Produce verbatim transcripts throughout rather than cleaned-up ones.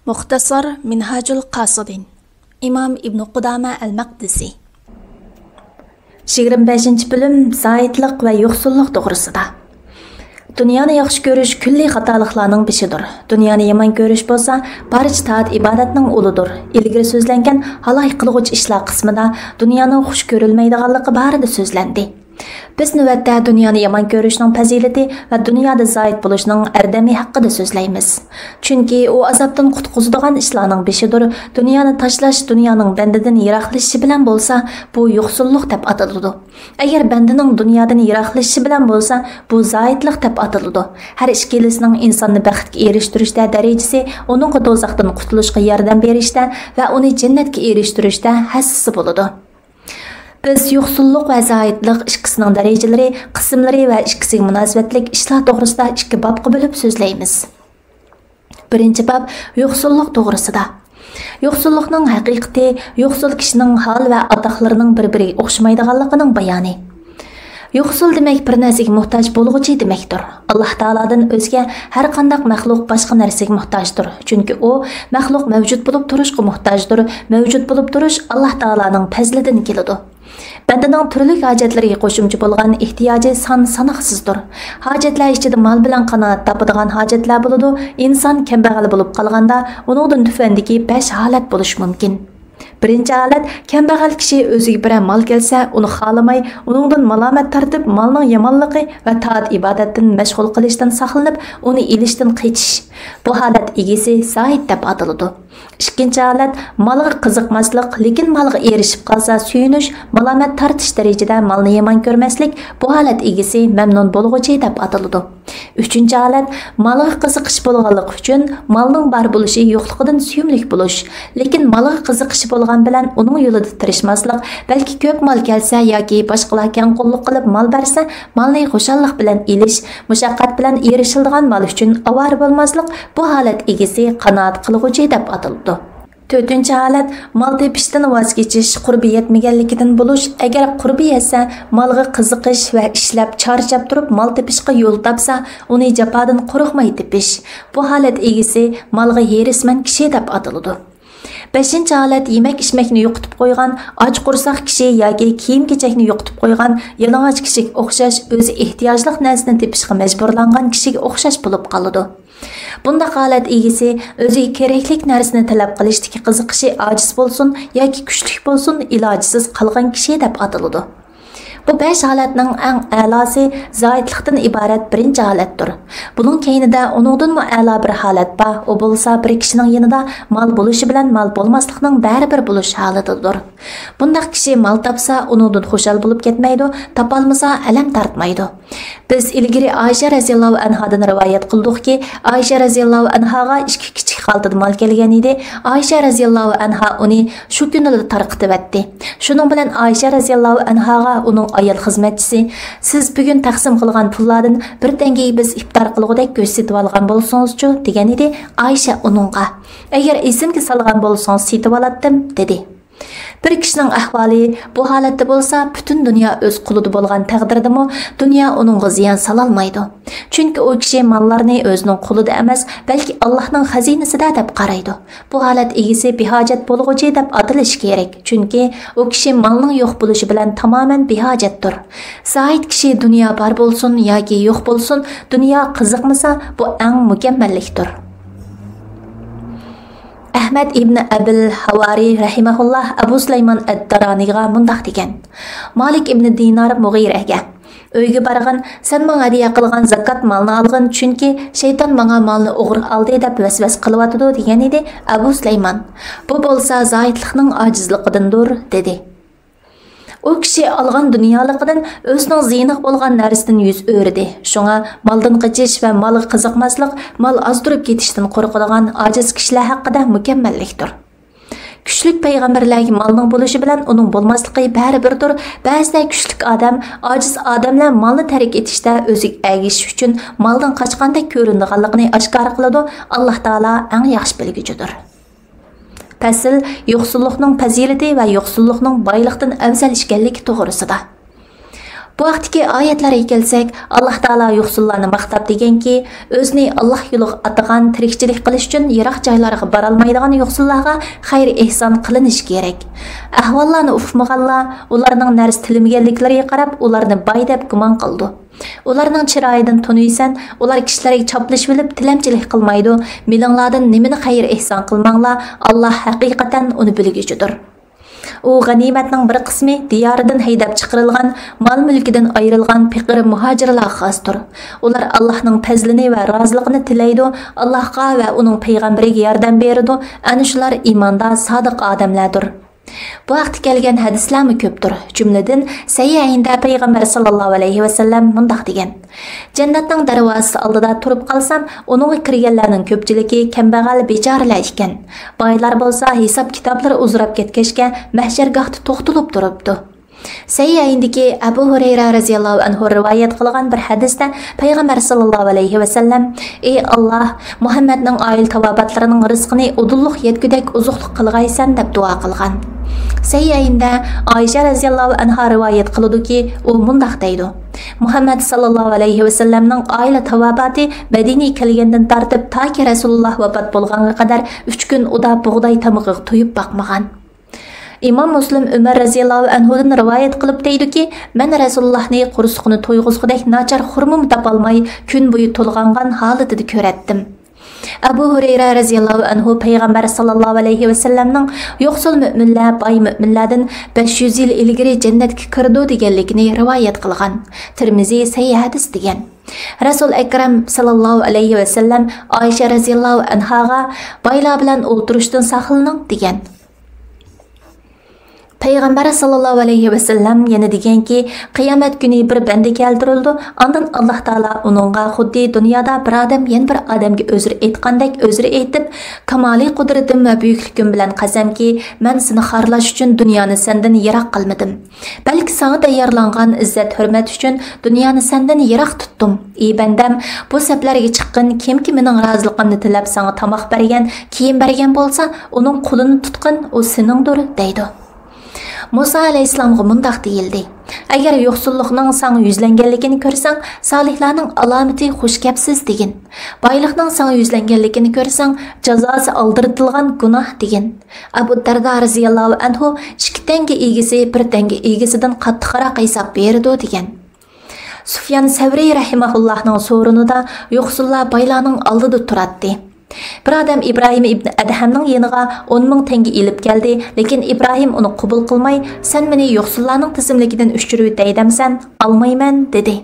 مۇختەسار مىنھاجۇل قاسىدىن، ئىمام ئىبنى قۇدامە ئەل مەقدىسى. يىگىرمە بەشىنچى بۆلۈم، زاھىدلىق ۋە يوقسۇللۇق توغرىسىدا. دۇنيانى ياخشى كۆرۈش كۈللى خاتالىقلارنىڭ بېشىدۇر. دۇنيانى يامان كۆرۈش بولسا بارچە تائەت ئىبادەتنىڭ ئۇلىدۇر. ئىلگىرى سۆزلەنگەن ھالاي قىلغۇچ ئىشلار قىسمىدا دۇنيانىڭ خۇش كۆرۈلمەيدىغانلىقى بارىدا سۆزلەندى. بىز نۆۋەتتە دۇنيانى يامان كۆرۈشنىڭ پەزىلىتى ۋە دۇنيادا زاھىد بولۇشنىڭ ئەردەمى ھەققىدە سۆزلەيمىز. چۈنكى ئۇ ئازابتىن قۇتقۇزىدىغان ئىشلارنىڭ بېشىدۇر. دۇنيانى تاشلاش دۇنيانىڭ بەندىدىن يىراقلىشىشى بىلەن بولسا، بۇ يوقسۇللۇق دەپ ئاتىلىدۇ. ئەگەر بەندىنىڭ دۇنيادىن يىراقلىشىشى بىلەن بولسا، بۇ زاھىدلىق دەپ ئاتىلىدۇ. ھەر ئىككىلىسىنىڭ ئىنساننى بەختكە ئېرىشتۈرۈشتە دەرىجىسى ئۇنىڭغا دوزاختىن قۇتۇلۇشقا ياردەم بېرىشتە ۋە ئۇنى جەننەتكە ئېرىشتۈرۈشتە ھەسسىسى بولىدۇ. بىز يوقسۇللۇق ۋە زاھىدلىق ئىككىسىنىڭ دەرىجىلىرى، قىسىملىرى ۋە ئىككىسىگە مۇناسىۋەتلىك ئىشلار توغرىسىدا ئىككى بابقا بۆلۈپ سۆزلەيمىز. بىرىنچى باب، يوقسۇللۇق توغرىسىدا. يوقسۇللۇقنىڭ ھەقىقىتى، يوقسۇل كىشىنىڭ ھال ۋە ئاتاقلىرىنىڭ بىر-بىرىگە ئوخشىمايدىغانلىقىنىڭ بايانى. يوقسۇل دېمەك بىر نەرسىگە موھتاج بولغۇچى دېمەكتۇر. ئاللاھ تائالادىن ئۆزگە ھەر قانداق مەخلۇق باشقا نەرسىگە موھتاجدۇر. چۈنكى ئۇ مەخلۇق مەۋجۇت بولۇپ تۇرۇشقا موھتاجدۇر. مەۋجۇت بولۇپ تۇرۇش ئاللاھ تائالانىڭ پەزلىدىن كېلىدۇ. بەندىنىڭ تۈرلۈك ھاجەتلىرىگە قوشۇمچە بولغان ئېھتىياجى سان-ساناقسىزدۇر. ھاجەتلەر ئىچىدە مال بىلەن قانائەت تاپىدىغان ھاجەتلەر بولىدۇ. ئىنسان كەمبەغەل بولۇپ قالغاندا، ئۇنىڭدىن تۆۋەندىكى بەش ھالەت بولۇشى مۇمكىن. بىرىنچى ھالەت، كەمبەغەل كىشى ئۆزىگە بىرەر مال كەلسە، ئۇنى خالىماي، ئۇنىڭدىن مالامەت تارتىپ، مالنىڭ يامانلىقى ۋە تائەت-ئىبادەتتىن مەشغۇل قىلىشتىن ساقلىنىپ، ئۇنى ئېلىشتىن قېچىش. بۇ ھالەت ئىگىسى زاھىد دەپ ئاتىلىدۇ. ئىككىنچى ھالەت، مالغا قىزىقماسلىق، لېكىن مالغا ئېرىشىپ قالسا سۆيۈنۈش، مالامەت تارتىش دەرىجىدە مالنى يامان كۆرمەسلىك، بۇ ھالەت ئىگىسى مەمنۇن بولغۇچى دەپ ئاتىلىدۇ. ئۈچىنچى ھالەت، مالغا قىزىقىش بولغانلىقى ئۈچۈن مالنىڭ بار بولۇشى يوقلۇقىدىن سۆيۈملۈك بولۇش، لېكىن مالغا قىزىقىشى بولغان بىلەن ئۇنىڭ يولىدا تىرىشماسلىق، بەلكى كۆپ مال كەلسە ياكى باشقىلار كەڭ قوللۇق قىلىپ مال بەرسە، مالنى خۇشاللىق بىلەن ئېلىش، مۇشەققەت بىلەن ئېرىشىلىدىغان مال ئۈچۈن ئاۋارە بولماسلىق، بۇ ھالەت ئىگىسى قانائەت قىلغۇچى دەپ ئاتىلىدۇ. تۆتىنچى ھالەت، مال تېپىشتىن ۋاز كېچىش، قۇربى يەتمىگەنلىكىدىن بولۇش. ئەگەر قۇربى يەتسە، مالغا قىزىقىش ۋە ئىشلەپ، چارچاپ تۇرۇپ مال تېپىشقا يول تاپسا، ئۇنى جاپادىن قورقماي تېپىش. بۇ ھالەت ئىگىسى مالغا ھېرىسمەن كىشى دەپ ئاتىلىدۇ. بەشىنچى ھالەت، يېمەك-ئىچمەكنى يوقىتىپ قويغان، ئاچ قورساق كىشى ياكى كىيىم-كېچەكنى يوقىتىپ قويغان يالىڭاچ كىشىگە ئوخشاش، ئۆزى ئېھتىياجلىق نەرسىنى تېپىشقا مەجبۇرلانغان كىشىگە ئوخشاش بولۇپ قالىدۇ. بۇنداق ھالەت ئىگىسى ئۆزىگە كېرەكلىك نەرسىنى تەلەپ قىلىشتىكى قىزىقىشى ئاجىز بولسۇن ياكى كۈچلۈك بولسۇن، ئىلاجىسىز قالغان كىشى دەپ ئاتىلىدۇ. بۇ بەش ھالەتنىڭ ئەڭ ئەلاسى زاھىدلىقتىن ئىبارەت بىرىنچى ھالەتتۇر. بۇنىڭ كەينىدە ئۇنىڭدىنمۇ ئەلا بىر ھالەت بار، ئۇ بولسا بىر كىشىنىڭ يېنىدا مال بولۇشى بىلەن مال بولماسلىقنىڭ بەرىبىر بولۇش ھالىتىدۇر. بۇنداق كىشى مال تاپسا ئۇنىڭدىن خۇشال بولۇپ كەتمەيدۇ، تاپالمىسا ئەلەم تارتمايدۇ. بىز ئىلگىرى ئائىشە رەزىياللاھۇ ئەنھادىن رىۋايەت قىلدۇقكى، ئائىشە رەزىياللاھۇ ئەنھاغا ئىككى كىچىك خالتىدا مال كەلگەن ئىدى. ئائىشە رەزىياللاھۇ ئەنھا ئۇنى شۇ كۈنىلا تارقىتىۋەتتى. شۇنىڭ بىلەن ئائىشە رەزىياللاھۇ ئەنھاغا ئۇنىڭ ئايال خىزمەتچىسى، سىز بۈگۈن تەقسىم قىلغان پۇللاردىن بىر تەڭگىگە بىز ئىپتار قىلغۇدەك گۆش سېتىۋالغان بولسىڭىزچۇ؟ دېگەن ئىدى. ئائىشە ئۇنىڭغا، ئەگەر ئېسىمگە سالغان بولسىڭىز سېتىۋالاتتىم، دېدى. بىر كىشىنىڭ ئەھۋالى بۇ ھالەتتە بولسا، پۈتۈن دۇنيا ئۆز قولىدا بولغان تەقدىردىمۇ دۇنيا ئۇنىڭغا زىيان سالالمايدۇ. چۈنكى ئۇ كىشى ماللارنى ئۆزىنىڭ قولىدا ئەمەس، بەلكى ئاللاھنىڭ خەزىنىسىدە دەپ قارايدۇ. بۇ ھالەت ئىگىسى بىھاجەت بولغۇچى دەپ ئاتىلىشى كېرەك، چۈنكى ئۇ كىشى مالنىڭ يوق بولۇشى بىلەن تامامەن بىھاجەتتۇر. زاھىد كىشى دۇنيا بار بولسۇن ياكى يوق بولسۇن، دۇنيا قىزىقمىسا، بۇ ئەڭ مۇكەممەللىكتۇر. ئەھمەد ئىبنى ئەبىل ھاۋارى رەھىمەھۇللاھ ئەبۇ سۇلايمان ئەد-دارانىغا مۇنداق دېگەن: مالىك ئىبنى دىنار مۇغىرەگە، ئۆيگە بارغىن، سەن ماڭا ھەدىيە قىلغان زاكات مالنى ئالغىن، چۈنكى شەيتان ماڭا مالنى ئوغرى ئالدى دەپ ۋەسۋەسە قىلىۋاتىدۇ، دېگەن ئىدى. ئەبۇ سۇلايمان، بۇ بولسا زاھىدلىقنىڭ ئاجىزلىقىدىندۇر، دېدى. ئۇ كىشى ئالغان دۇنيالىقىدىن ئۆزىنىڭ زىيىنىغا بولغان نەرسىدىن يۈز ئۆرۈدى. شۇڭا مالدىن قېچىش ۋە مالغا قىزىقماسلىق، مال ئازدۇرۇپ كېتىشتىن قورقىدىغان ئاجىز كىشىلەر ھەققىدە مۇكەممەللىكتۇر. كۈچلۈك پەيغەمبەرلەرگە مالنىڭ بولۇشى بىلەن ئۇنىڭ بولماسلىقى بەرىبىردۇر. بەزىدە كۈچلۈك ئادەم، ئاجىز ئادەملەر مالنى تەرك ئېتىشتە ئۆزىگە ئەگىشىش ئۈچۈن مالدىن قاچقاندەك كۆرۈنىدىغانلىقىنى ئاشكارا قىلىدۇ. ئاللاھ تائالا ئەڭ ياخشى بىلگۈچىدۇر. پەسىل، يوقسۇللۇقنىڭ پەزىلىتى ۋە يوقسۇللۇقنىڭ بايلىقتىن ئەۋزەل ئىكەنلىكى توغرىسىدا. بۇ ھەقتىكى ئايەتلەرگە كەلسەك، ئاللاھ تائالا يوقسۇللارنى ماختاپ دېگەنكى، ئۆزىنى ئاللاھ يولىغا ئاتىغان، تىرىكچىلىك قىلىش ئۈچۈن يىراق جايلارغا بارالمايدىغان يوقسۇللارغا خەير ئېھسان قىلىنىشى كېرەك. ئەھۋاللارنى ئۇقمىغانلار ئۇلارنىڭ نەرسە تىلىمىگەنلىكلىرىگە قاراپ ئۇلارنى باي دەپ گۇمان قىلىدۇ. ئۇلارنىڭ چىرايىدىن تونۇيسەن، ئۇلار كىشىلەرگە چاپلىشىۋېلىپ تىلەمچىلىك قىلمايدۇ. مېلىڭلاردىن نېمىنى خەير ئېھسان قىلماڭلار، ئاللاھ ھەقىقەتەن ئۇنى بىلگۈچىدۇر. ئۇ غەنىيمەتنىڭ بىر قىسمى دىيارىدىن ھەيدەپ چىقىرىلغان، مال-مۈلكىدىن ئايرىلغان پېقىر مۇھاجىرلارغا خاستۇر. ئۇلار ئاللاھنىڭ پەزلىنى ۋە رازىلىقىنى تىلەيدۇ، ئاللاھقا ۋە ئۇنىڭ پەيغەمبىرىگە ياردەم بېرىدۇ، ئەنە شۇلار ئىماندا سادىق ئادەملەردۇر. بۇ ھەقتە كەلگەن ھەدىسلەرمۇ كۆپتۇر. جۈملىدىن سەھىھەيندە پەيغەمبەر ساللاللاھۇ ئەلەيھى ۋەسەللەم مۇنداق دېگەن: جەننەتنىڭ دەرۋازىسى ئالدىدا تۇرۇپ قالسام، ئۇنىڭغا كىرگەنلەرنىڭ كۆپچىلىكى كەمبەغەل، بىچارىلەر ئىكەن. بايلار بولسا ھېساب-كىتابلىرى ئۇزىراپ كەتكەچكە مەھشەرگاھتا توختىلىپ تۇرۇپتۇ. سەھىھەيندىكى ئەبۇ ھۇرەيرە رەزىياللاھۇ ئەنھۇ رىۋايەت قىلغان بىر ھەدىستە پەيغەمبەر ساللاللاھۇ ئەلەيھى ۋەسەللەم: ئى ئاللاھ، مۇھەممەدنىڭ ئائىلە تاۋابىئاتلىرىنىڭ رىزقىنى ئۇدۇللۇق يەتكۈدەك ئوزۇقلۇق قىلغايسەن دەپ دۇئا قىلغان. سەھىھەيندە ئائىشە رەزىياللاھۇ ئەنھا رىۋايەت قىلىدۇكى، ئۇ مۇنداق دەيدۇ: مۇھەممەد ساللاللاھۇ ئەلەيھى ۋەسەللەمنىڭ ئائىلە تاۋابىئاتى مەدىنىگە كەلگەندىن تارتىپ تاكى رەسۇلۇللاھ ۋاپات بولغانغا قەدەر ئۈچ كۈن ئۇدا بۇغداي تامىقىغا تويۇپ باقمىغان. ئىمام مۇسلىم ئۆمەر رەزىياللاھۇ ئەنھۇدىن رىۋايەت قىلىپ دەيدۇكى، مەن رەسۇلۇللاھنى قورسىقىنى تويغۇزغۇدەك ناچار خورمىمۇ تاپالماي، كۈن بويى تولغانغان ھالىتىدە كۆرەتتىم. ئەبۇ ھۇرەيرە رەزىياللاھۇ ئەنھۇ پەيغەمبەر ساللاللاھۇ ئەلەيھى ۋەسەللەمنىڭ يوقسۇل مۆمىنلەر باي مۆمىنلەردىن بەش يۈز يىل ئىلگىرى جەننەتكە كىرىدۇ دېگەنلىكىنى رىۋايەت قىلغان. تىرمىزى سەھىھ ھەدىس دېگەن. رەسۇل ئەكرەم ساللاللاھۇ ئەلەيھى ۋەسەللەم ئائىشە رەزىياللاھۇ ئەنھاغا، بايلار بىلەن ئولتۇرۇشتىن ساقلىنىڭ دېگەن. پەيغەمبەر ساللاللاھۇ ئەلەيھى ۋەسەللەم يەنە دېگەنكى، قىيامەت كۈنى بىر بەندە كەلتۈرۈلىدۇ، ئاندىن ئاللاھ تائالا ئۇنىڭغا خۇددى دۇنيادا بىر ئادەم يەنە بىر ئادەمگە ئۆزرە ئېيتقاندەك ئۆزرە ئېيتىپ، كامالىي قۇدرىتىم ۋە بۈيۈكلۈكۈم بىلەن قەسەمكى، مەن سېنى خارلاش ئۈچۈن دۇنيانى سەندىن يىراق قىلمىدىم. بەلكى ساڭا تەييارلانغان ئىززەت-ھۆرمەت ئۈچۈن دۇنيانى سەندىن يىراق تۇتتۇم. ئى بەندەم، بۇ سەپلەرگە چىققىن، كىمكى مېنىڭ رازىلىقىمنى تىلەپ ساڭا تاماق بەرگەن، كىيىم بەرگەن بولسا، ئۇنىڭ قولىنى تۇتقىن، ئۇ سېنىڭدۇر، دەيدۇ. مۇسا ئەلەيھىسسالامغا مۇنداق دېيىلدى: ئەگەر يوقسۇللۇقنىڭ ساڭا يۈزلەنگەنلىكىنى كۆرسەڭ، سالىھلارنىڭ ئالامىتى خۇش گەپسىز دېگىن. بايلىقنىڭ ساڭا يۈزلەنگەنلىكىنى كۆرسەڭ، جازاسى ئالدىرىتىلغان گۇناھ دېگىن. ئەبۇ دەردا رەزىياللاھۇ ئەنھۇ ئىككى تەڭگە ئىگىسى بىر تەڭگە ئىگىسىدىن قاتتىقراق ھېساب بېرىدۇ دېگەن. سۇفيان سەۋرى رەھىمەھۇللاھنىڭ سورۇنىدا يوقسۇللار بايلارنىڭ ئالدىدا تۇراتتى. بىر ئادەم ئىبراھىم ئىبن ئەدھەمنىڭ يېنىغا ئون مىڭ تەڭگە ئېلىپ كەلدى، لېكىن ئىبراھىم ئۇنى قوبۇل قىلماي، سەن مېنى يوقسۇللارنىڭ تىزىملىكىدىن ئۆچۈرۈۋېتەي دەمسەن، ئالمايمەن، دېدى.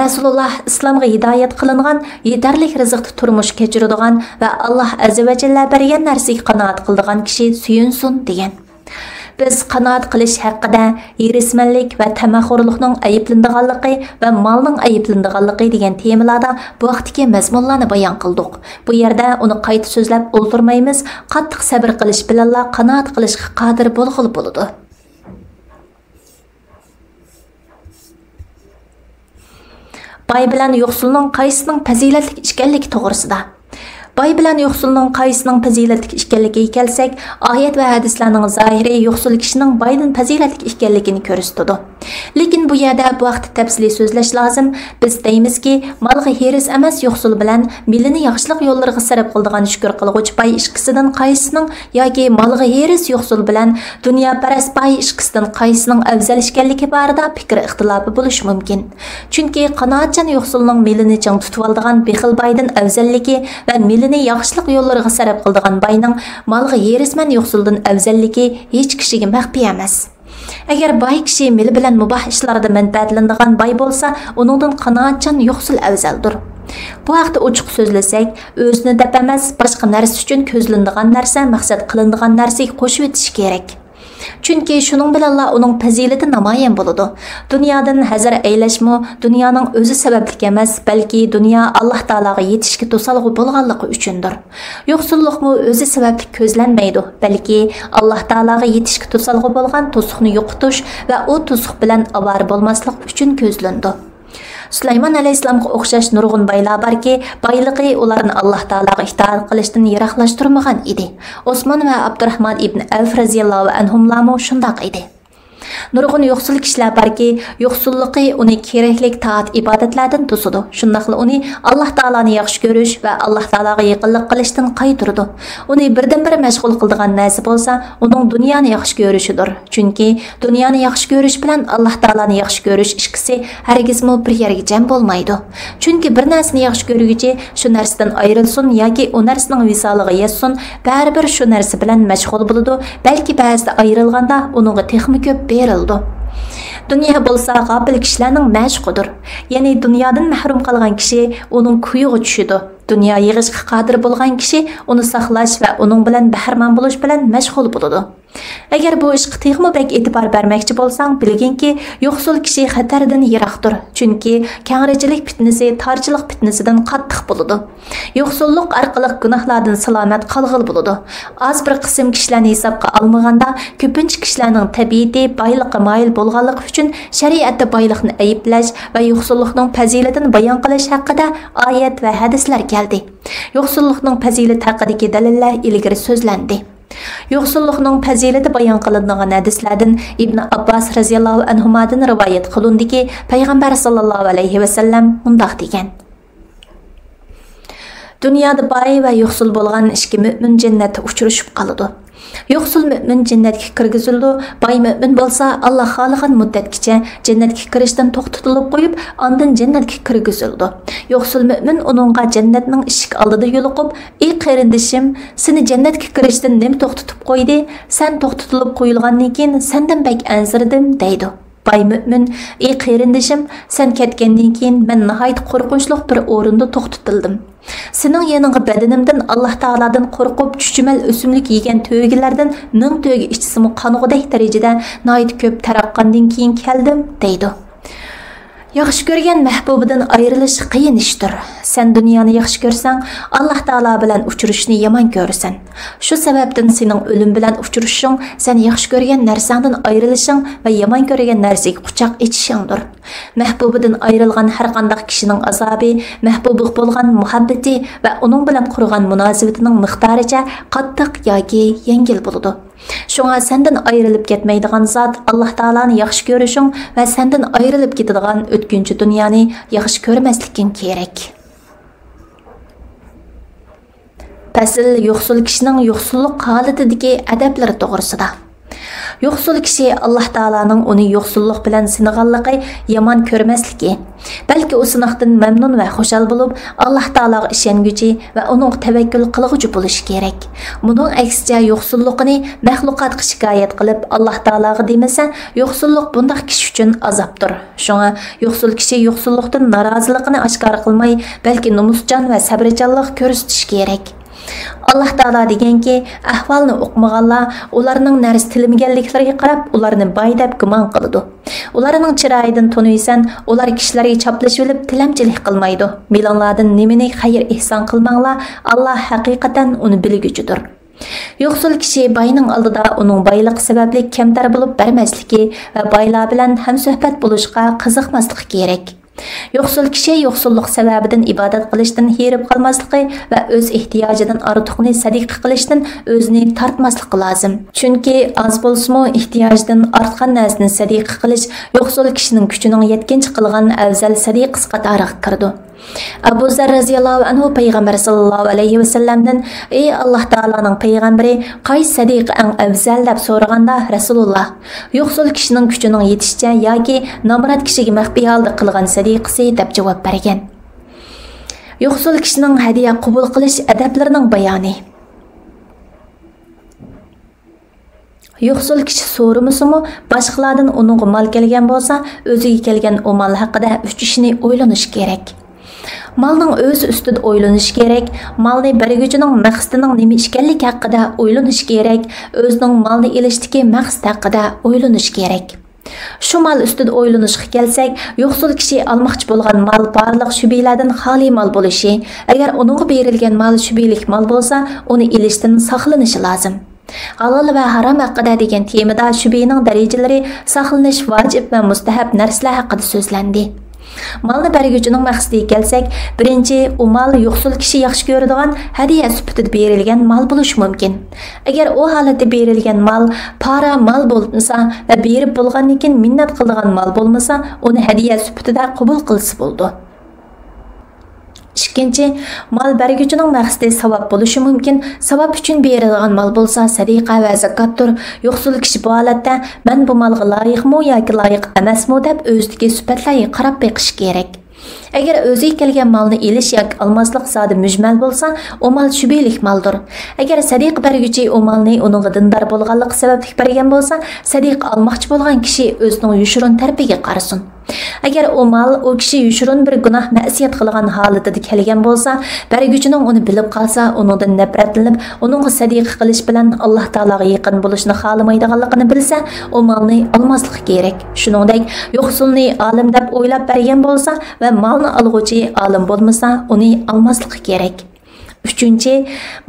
رەسۇلۇللاھ ئىسلامغا ھىدايەت قىلىنغان، يېتەرلىك رىزىقتا تۇرمۇش كەچۈرىدىغان ۋە ئاللاھ ئەززە ۋە جەللە بەرگەن نەرسىگە قانائەت قىلىدىغان كىشى سۆيۈنسۇن، دېگەن. بىز قانائەت قىلىش ھەققىدە، ھېرىسمەنلىك ۋە تەمەخورلۇقنىڭ ئەيىبلىنىدىغانلىقى ۋە مالنىڭ ئەيىبلىنىدىغانلىقى دېگەن تېمىلاردا بۇ ھەقتىكى مەزمۇنلارنى بايان قىلدۇق. بۇ يەردە ئۇنى قايتا سۆزلەپ ئولتۇرمايمىز، قاتتىق سەبرى قىلىش بىلەنلا قانائەت قىلىشقا قادىر بولغىلى بولىدۇ. باي بىلەن يوقسۇلنىڭ قايسىسىنىڭ پەزىلەتلىك ئىكەنلىكى توغرىسىدا. باي بىلەن يوقسۇلنىڭ قايسىسىنىڭ پەزىلەتلىك ئىكەنلىكىگە كەلسەك، ئايەت ۋە ھەدىسلەرنىڭ زاھىرى يوقسۇل كىشىنىڭ بايدىن پەزىلەتلىك ئىكەنلىكىنى كۆرسىتىدۇ. لېكىن بۇ يەردە بۇ ھەقتە تەپسىلىي سۆزلەش لازىم. بىز دەيمىزكى، مالغا ھېرىس ئەمەس يوقسۇل بىلەن مېلىنى ياخشىلىق يوللىرىغا سەرپ قىلىدىغان شۈكۈر قىلغۇچى باي ئىككىسىدىن قايسىسىنىڭ ياكى مالغا ھېرىس يوقسۇل بىلەن دۇنياپەرەس باي ئىككىسىدىن قايسىسىنىڭ ئەۋزەل ئىكەنلىكى بارىدا پىكىر ئىختىلاپى بولۇشى مۇمكىن. چۈنكى قانائەتچان يوقسۇلنىڭ مېلىنى چىڭ تۇتۇۋالىدىغان بېخىل بايدىن ئەۋزەللىكى ۋە مېلىنى ياخشىلىق يوللىرىغا سەرپ قىلىدىغان باينىڭ مالغا ھېرىسمەن يوقسۇلدىن ئەۋزەللىكى ھېچ كىشىگە مەخپىي ئەمەس. ئەگەر باي كىشى مېلى بىلەن مۇباھ ئىشلاردا مەنپەئەتلىنىدىغان باي بولسا، ئۇنىڭدىن قانائەتچان يوقسۇل ئەۋزەلدۇر. بۇ ھەقتە ئوچۇق سۆزلىسەك، ئۆزىنى دەپ ئەمەس، باشقا نەرسە ئۈچۈن كۆزلىنىدىغان نەرسە مەقسەت قىلىنىدىغان نەرسىگە قوشۇۋېتىش كېرەك. چۈنكى شۇنىڭ بىلەنلا ئۇنىڭ پەزىلىتى نامايان بولىدۇ. دۇنيادىن ھەزەر ئەيلەشمۇ دۇنيانىڭ ئۆزى سەۋەبلىك ئەمەس، بەلكى دۇنيا ئاللاھ تائالاغا يېتىشكە توسالغۇ بولغانلىقى ئۈچۈندۇر. يوقسۇللۇقمۇ ئۆزى سەۋەبلىك كۆزلەنمەيدۇ، بەلكى ئاللاھ تائالاغا يېتىشكە توسالغۇ بولغان توسۇقنى يوقىتىش ۋە ئۇ توسۇق بىلەن ئاۋارە بولماسلىق ئۈچۈن كۆزلىنىدۇ. سۇلايمان ئەلەيھىسسالامغا ئوخشاش نۇرغۇن بايلار باركى، بايلىقى ئۇلارنى ئاللاھ تائالاغا ئىتائەت قىلىشتىن يىراقلاشتۇرمىغان ئىدى. ئوسمان ۋە ئابدۇراھمان ئىبن ئەۋف رەزىياللاھۇ ئەنھۇملارمۇ شۇنداق ئىدى. نۇرغۇن يوقسۇل كىشىلەر باركى، يوقسۇللۇقى ئۇنى كېرەكلىك تائەت-ئىبادەتلەردىن توسىدۇ، شۇنداقلا ئۇنى ئاللاھ تائالانى ياخشى كۆرۈش ۋە ئاللاھ تائالاغا يېقىنلىق قىلىشتىن قايتۇرىدۇ. ئۇنى بىردىنبىر مەشغۇل قىلىدىغان نەرسە بولسا ئۇنىڭ دۇنيانى ياخشى كۆرۈشىدۇر. چۈنكى دۇنيانى ياخشى كۆرۈش بىلەن ئاللاھ تائالانى ياخشى كۆرۈش ئىككىسى ھەرگىزمۇ بىر يەرگە جەم بولمايدۇ. چۈنكى بىر نەرسىنى ياخشى كۆرگۈچى شۇ نەرسىدىن ئايرىلسۇن ياكى ئۇ نەرسىنىڭ ۋىسالىغا يەتسۇن، بەرىبىر شۇ نەرسە بىلەن مەشغۇل بولىدۇ، بەلكى بەزىدە ئايرىلغاندا ئۇنىڭغا تېخىمۇ كۆپ بېرىلىدۇ. دۇنيا بولسا غاپىل كىشىلەرنىڭ مەشۇقىدۇر. يەنى دۇنيادىن مەھرۇم قالغان كىشى ئۇنىڭ كويىغا چۈشىدۇ. دۇنيا يىغىشقا قادىر بولغان كىشى ئۇنى ساقلاش ۋە ئۇنىڭ بىلەن بەھرىمەن بولۇش بىلەن مەشغۇل بولىدۇ. ئەگەر بۇ ئىشقا تېخىمۇ بەك ئېتىبار بەرمەكچى بولساڭ، بىلگىنكى، يوقسۇل كىشى خەتەردىن يىراقتۇر. چۈنكى كەڭرىچىلىك پىتنىسى تارچىلىق پىتنىسىدىن قاتتىق بولىدۇ. يوقسۇللۇق ئارقىلىق گۇناھلاردىن سالامەت قالغىلى بولىدۇ. ئاز بىر قىسىم كىشىلەرنى ھېسابقا ئالمىغاندا، كۆپىنچە كىشىلەرنىڭ تەبىئىتى بايلىققا مايىل بولغانلىقى ئۈچۈن شەرىئەتتە بايلىقنى ئەيىبلەش ۋە يوقسۇللۇقنىڭ پەزىلىتىنى بايان قىلىش ھەققىدە ئايەت ۋە ھەدىسلەر كەلدى. يوقسۇللۇقنىڭ پەزىلىتى ھەققىدىكى دەلىللەر ئىلگىرى سۆزلەندى. يوقسۇللۇقنىڭ پەزىلىتى بايان قىلىنىدىغان ھەدىسلەردىن ئىبنى ئابباس رەزىياللاھۇ ئەنھۇمادىن رىۋايەت قىلىندىكى، پەيغەمبەر ساللاللاھۇ ئەلەيھى ۋەسەللەم مۇنداق دېگەن: دۇنيادا باي ۋە يوقسۇل بولغان ئىككى مۆمىن جەننەتتە ئۇچرىشىپ قالىدۇ. يوقسۇل مۆمىن جەننەتكە كىرگۈزۈلىدۇ، باي مۆمىن بولسا ئاللا خالىغان مۇددەتكىچە جەننەتكە كىرىشتىن توختىتىلىپ قويۇپ، ئاندىن جەننەتكە كىرگۈزۈلىدۇ. يوقسۇل مۆمىن ئۇنىڭغا جەننەتنىڭ ئىشىك ئالدىدا يولۇقۇپ، ئى قېرىندىشىم، سېنى جەننەتكە كىرىشتىن نېمە توختىتىپ قويدى؟ سەن توختىتىلىپ قويۇلغاندىن كېيىن سەندىن بەك ئەنسىرىدىم، دەيدۇ. باي مۆمىن، ئى قېرىندىشىم، سەن كەتكەندىن كېيىن مەن ناھايىتى قورقۇنچلۇق بىر ئورۇندا توختىتىلدىم. سېنىڭ يېنىڭغا بەدىنىمدىن ئاللا تائالادىن قورقۇپ، چۈچۈمەل ئۆسۈملۈك يېگەن تۆگىلەردىن مىڭ تۆگە ئىچسىمۇ قانغۇدەك دەرىجىدە ناھايىتى كۆپ تەر ئاققاندىن كېيىن كەلدىم، دەيدۇ. ياخشى كۆرگەن مەھبۇبىدىن ئايرىلىش قىيىن ئىشتۇر. سەن دۇنيانى ياخشى كۆرسەڭ، ئاللا تائالا بىلەن ئۇچرىشىشنى يامان كۆرىسەن. شۇ سەۋەبتىن سېنىڭ ئۆلۈم بىلەن ئۇچرىشىشىڭ سەن ياخشى كۆرگەن نەرسەڭدىن ئايرىلىشىڭ ۋە يامان كۆرگەن نەرسىگە قۇچاق ئېچىشىڭدۇر. مەھبۇبىدىن ئايرىلغان ھەرقانداق كىشىنىڭ ئازابى مەھبۇبىغا بولغان مۇھەببىتى ۋە ئۇنىڭ بىلەن قۇرغان مۇناسىۋىتىنىڭ مىقدارىچە قاتتىق ياكى يەڭگىل بولىدۇ. شۇڭا سەندىن ئايرىلىپ كەتمەيدىغان زات ئاللا تائالانى ياخشى كۆرۈشۈڭ ۋە سەندىن ئايرىلىپ كېتىدىغان ئۆتكۈنچى دۇنيانى ياخشى كۆرمەسلىكىڭ كېرەك. پەسىل، يوقسۇل كىشىنىڭ يوقسۇللۇق ھالىتىدىكى ئەدەپلىرى توغرىسىدا. يوقسۇل كىشى ئاللا تائالانىڭ ئۇنى يوقسۇللۇق بىلەن سىنىغانلىقى يامان كۆرمەسلىكى، بەلكى ئۇ سىناقتىن مەمنۇن ۋە خۇشال بولۇپ، ئاللا تائالاغا ئىشەنگۈچى ۋە ئۇنىڭغا تەۋەككۈل قىلغۇچى بولۇشى كېرەك. بۇنىڭ ئەكسىچە، يوقسۇللۇقىنى مەخلۇقاتقا شىكايەت قىلىپ، ئاللا تائالاغا دېمىسە، يوقسۇللۇق بۇنداق كىشى ئۈچۈن ئازابتۇر. شۇڭا يوقسۇل كىشى يوقسۇللۇقتىن نارازىلىقىنى ئاشكارا قىلماي، بەلكى نومۇسجان ۋە سەۋرچانلىق كۆرسىتىشى كېرەك. ئاللا تائالا دېگەنكى، ئەھۋالنى ئۇقمىغانلار ئۇلارنىڭ نەرسە تىلىمىگەنلىكلىرىگە قاراپ، ئۇلارنى باي دەپ گۇمان قىلىدۇ. ئۇلارنىڭ چىرايىدىن تونۇيسەن، ئۇلار كىشىلەرگە چاپلىشىۋېلىپ تىلەمچىلىك قىلمايدۇ. مېلىڭلاردىن نېمىنى خەير ئېھسان قىلماڭلار، ئاللا ھەقىقەتەن ئۇنى بىلگۈچىدۇر. يوقسۇل كىشى باينىڭ ئالدىدا ئۇنىڭ بايلىقى سەۋەبلىك كەمتەر بولۇپ بەرمەسلىكى ۋە بايلار بىلەن ھەمسۆھبەت بولۇشقا قىزىقماسلىقى كېرەك. يوقسۇل كىشى يوقسۇللۇق سەۋەبىدىن ئىبادەت قىلىشتىن ھېرىپ قالماسلىقى ۋە ئۆز ئېھتىياجىدىن ئارتۇقنى سەدىقە قىلىشتىن ئۆزىنى تارتماسلىقى لازىم. چۈنكى ئاز بولسىمۇ ئېھتىياجىدىن ئارتقان نەرسىنى سەدىقە قىلىش يوقسۇل كىشىنىڭ كۈچىنىڭ يەتكىنىچە قىلغان ئەۋزەل سەدىقىسى قاتارىغا كىرىدۇ. ئەبۇ زەر رەزىياللاھۇ ئەنھۇ پەيغەمبەر ساللاللاھۇ ئەلەيھى ۋەسەللەمدىن، ئى ئاللا تائالانىڭ پەيغەمبىرى، قايسى سەدىقە ئەڭ ئەۋزەل؟ دەپ سورىغاندا، رەسۇلۇللا، يوقسۇل كىشىنىڭ كۈچىنىڭ يېتىشىچە ياكى نامرات كىشىگە مەخپىي ھالدا قىلغان سەدىقىسى، دەپ جاۋاب بەرگەن. يوقسۇل كىشىنىڭ ھەدىيە قوبۇل قىلىش ئەدەپلىرىنىڭ بايانى. يوقسۇل كىشى سورىمىسىمۇ، باشقىلاردىن ئۇنىڭغا مال كەلگەن بولسا، ئۆزىگە كەلگەن ئۇ مال ھەققىدە ئۈچ ئىشنى ئويلىنىشى كېرەك. مالنىڭ ئۆزى ئۈستىدە ئويلىنىشى كېرەك، مالنى بەرگۈچىنىڭ مەقسىتىنىڭ نېمە ئىكەنلىكى ھەققىدە ئويلىنىشى كېرەك، ئۆزىنىڭ مالنى ئېلىشتىكى مەقسىتى ھەققىدە ئويلىنىشى كېرەك. شۇ مال ئۈستىدە ئويلىنىشقا كەلسەك، يوقسۇل كىشى ئالماقچى بولغان مال بارلىق شۈبھىلەردىن خالىي مال بولۇشى، ئەگەر ئۇنىڭغا بېرىلگەن مال شۈبھىلىك مال بولسا، ئۇنى ئېلىشتىن ساقلىنىشى لازىم. ھالال ۋە ھارام ھەققىدە دېگەن تېمىدا شۈبھىنىڭ دەرىجىلىرى، ساقلىنىش ۋاجىپ ۋە مۇستەھەب نەرسىلەر ھەققىدە سۆزلەندى. مالنى بەرگۈچىنىڭ مەقسىتىگە كەلسەك، بىرىنچى، ئۇ مال يوقسۇل كىشى ياخشى كۆرىدىغان ھەدىيە سۈپىتىدە بېرىلگەن مال بولۇشى مۇمكىن. ئەگەر ئۇ ھالەتتە بېرىلگەن مال پارا مال بولمىسا ۋە بېرىپ بولغاندىن كېيىن مىننەت قىلىدىغان مال بولمىسا، ئۇنى ھەدىيە سۈپىتىدە قوبۇل قىلسا بولىدۇ. ئىككىنچى، مال بەرگۈچىنىڭ مەقسىتى ساۋاب بولۇشى مۇمكىن. ساۋاب ئۈچۈن بېرىلىدىغان مال بولسا سەدىقە ۋە زاكاتتۇر. يوقسۇل كىشى بۇ ھالەتتە مەن بۇ مالغا لايىقمۇ ياكى لايىق ئەمەسمۇ دەپ ئۆزىدىكى سۈپەتلەرگە قاراپ بېقىشى كېرەك. ئەگەر ئۆزىگە كەلگەن مالنى ئېلىش ياكى ئالماسلىق زادى مۈجمەل بولسا، ئۇ مال شۈبھىلىك مالدۇر. ئەگەر سەدىقە بەرگۈچى ئۇ مالنى ئۇنىڭغا دىندار بولغانلىقى سەۋەبلىك بەرگەن بولسا، سەدىقە ئالماقچى بولغان كىشى ئۆزىنىڭ يوشۇرۇن تەرىپىگە قارىسۇن. ئەگەر ئۇ مال ئۇ كىشى يوشۇرۇن بىر گۇناھ مەسىيەت قىلغان ھالىتىدە كەلگەن بولسا، بەرگۈچىنىڭ ئۇنى بىلىپ قالسا، ئۇنىڭدىن نەپرەتلىنىپ، ئۇنىڭغا سەدىقە قىلىش بىلەن ئاللاھ تائالاغا يېقىن بولۇشنى خالىمايدىغانلىقىنى بىلسە، ئۇ مالنى ئالماسلىقى كېرەك. شۇنىڭدەك، يوقسۇلنى ئالىم دەپ ئويلاپ بەرگەن بولسا ۋە مالنى ئالغۇچى ئالىم بولمىسا، ئۇنى ئالماسلىقى كېرەك. ئۈچىنچى،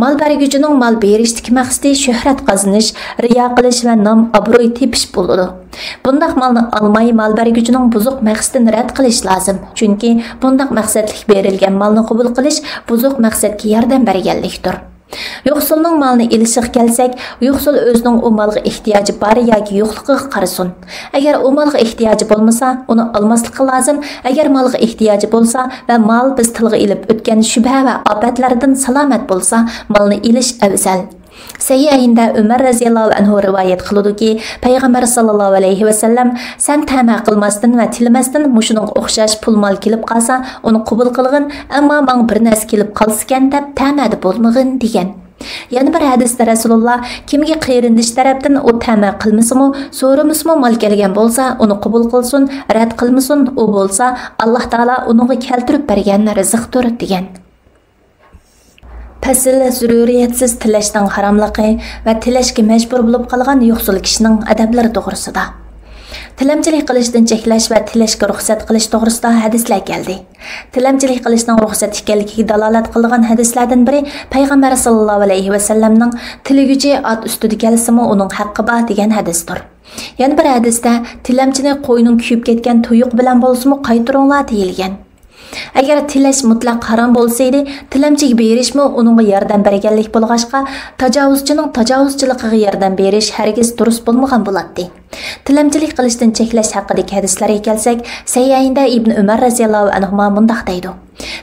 مال بەرگۈچىنىڭ مال بېرىشتىكى مەقسىتى شۆھرەت قازىنىش، رىيا قىلىش ۋە نام-ئابرۇي تېپىش بولىدۇ. بۇنداق مالنى ئالماي، مال بەرگۈچىنىڭ بۇزۇق مەقسىتىنى رەت قىلىش لازىم. چۈنكى بۇنداق مەقسەتلىك بېرىلگەن مالنى قوبۇل قىلىش بۇزۇق مەقسەتكە ياردەم بەرگەنلىكتۇر. يوقسۇلنىڭ مالنى ئېلىشىغا كەلسەك، يوقسۇل ئۆزىنىڭ ئۇ مالغا ئېھتىياجى بار ياكى يوقلۇقىغا قارىسۇن. ئەگەر ئۇ مالغا ئېھتىياجى بولمىسا، ئۇنى ئالماسلىقى لازىم. ئەگەر مالغا ئېھتىياجى بولسا ۋە مال بىز تىلغا ئېلىپ ئۆتكەن شۈبھە ۋە ئاپەتلەردىن سالامەت بولسا، مالنى ئېلىش ئەۋزەل. سەھىھەيندە ئۆمەر رەزىياللاھۇ ئەنھۇ رىۋايەت قىلىدۇكى، پەيغەمبەر ساللاللاھۇ ئەلەيھى ۋەسەللەم، سەن تەمە قىلماستىن ۋە تىلىمەستىن مۇشۇنىڭغا ئوخشاش پۇل مال كېلىپ قالسا، ئۇنى قوبۇل قىلغىن، ئەمما ماڭا بىر نەرسە كېلىپ قالسىكەن دەپ تەمەدە بولمىغىن، دېگەن. يەنە بىر ھەدىستە رەسۇلۇللا، كىمگە قېرىندىشى تەرەپتىن ئۇ تەمە قىلمىسىمۇ، سورىمىسىمۇ مال كەلگەن بولسا، ئۇنى قوبۇل قىلسۇن، رەت قىلمىسۇن، ئۇ بولسا ئاللاھ تائالا ئۇنىڭغا كەلتۈرۈپ بەرگەن رىزىقتۇر، دېگەن. پەسىل، زۆرۈرىيەتسىز تىلەشنىڭ ھاراملىقى ۋە تىلەشكە مەجبۇر بولۇپ قالغان يوقسۇل كىشىنىڭ ئادەبلىرى توغرىسىدا. تىلەمچىلىك قىلىشتىن چەكلەش ۋە تىلەشكە رۇخسەت قىلىش توغرىسىدا ھەدىسلەر كەلدى. تىلەمچىلىك قىلىشنىڭ رۇخسەت ئىكەنلىكىگە دالالەت قىلىدىغان ھەدىسلەردىن بىرى پەيغەمبەر ساللاللاھۇ ئەلەيھى ۋەسەللەمنىڭ، تىلىگۈچى ئات ئۈستىدە كەلسىمۇ ئۇنىڭ ھەققى بار، دېگەن ھەدىسىدۇر. يەنە بىر ھەدىستە، تىلەمچىنى قوينىڭ كۆيۈپ كەتكەن تۇيۇقى بىلەن بولسىمۇ قايتۇرۇڭلار، دېيىلگەن. ئەگەر تىلەش مۇتلەق ھارام بولسىدى، تىلەمچىگە بېرىشمۇ ئۇنىڭغا ياردەم بەرگەنلىك بولغاچقا، تاجاۋۇزچىنىڭ تاجاۋۇزچىلىقىغا ياردەم بېرىش ھەرگىز دۇرۇس بولمىغان بولاتتى. تىلەمچىلىك قىلىشتىن چەكلەش ھەققىدىكى ھەدىسلەرگە كەلسەك، سەھىھەيندە ئىبنى ئۆمەر رەزىياللاھۇ ئەنھۇما مۇنداق دەيدۇ،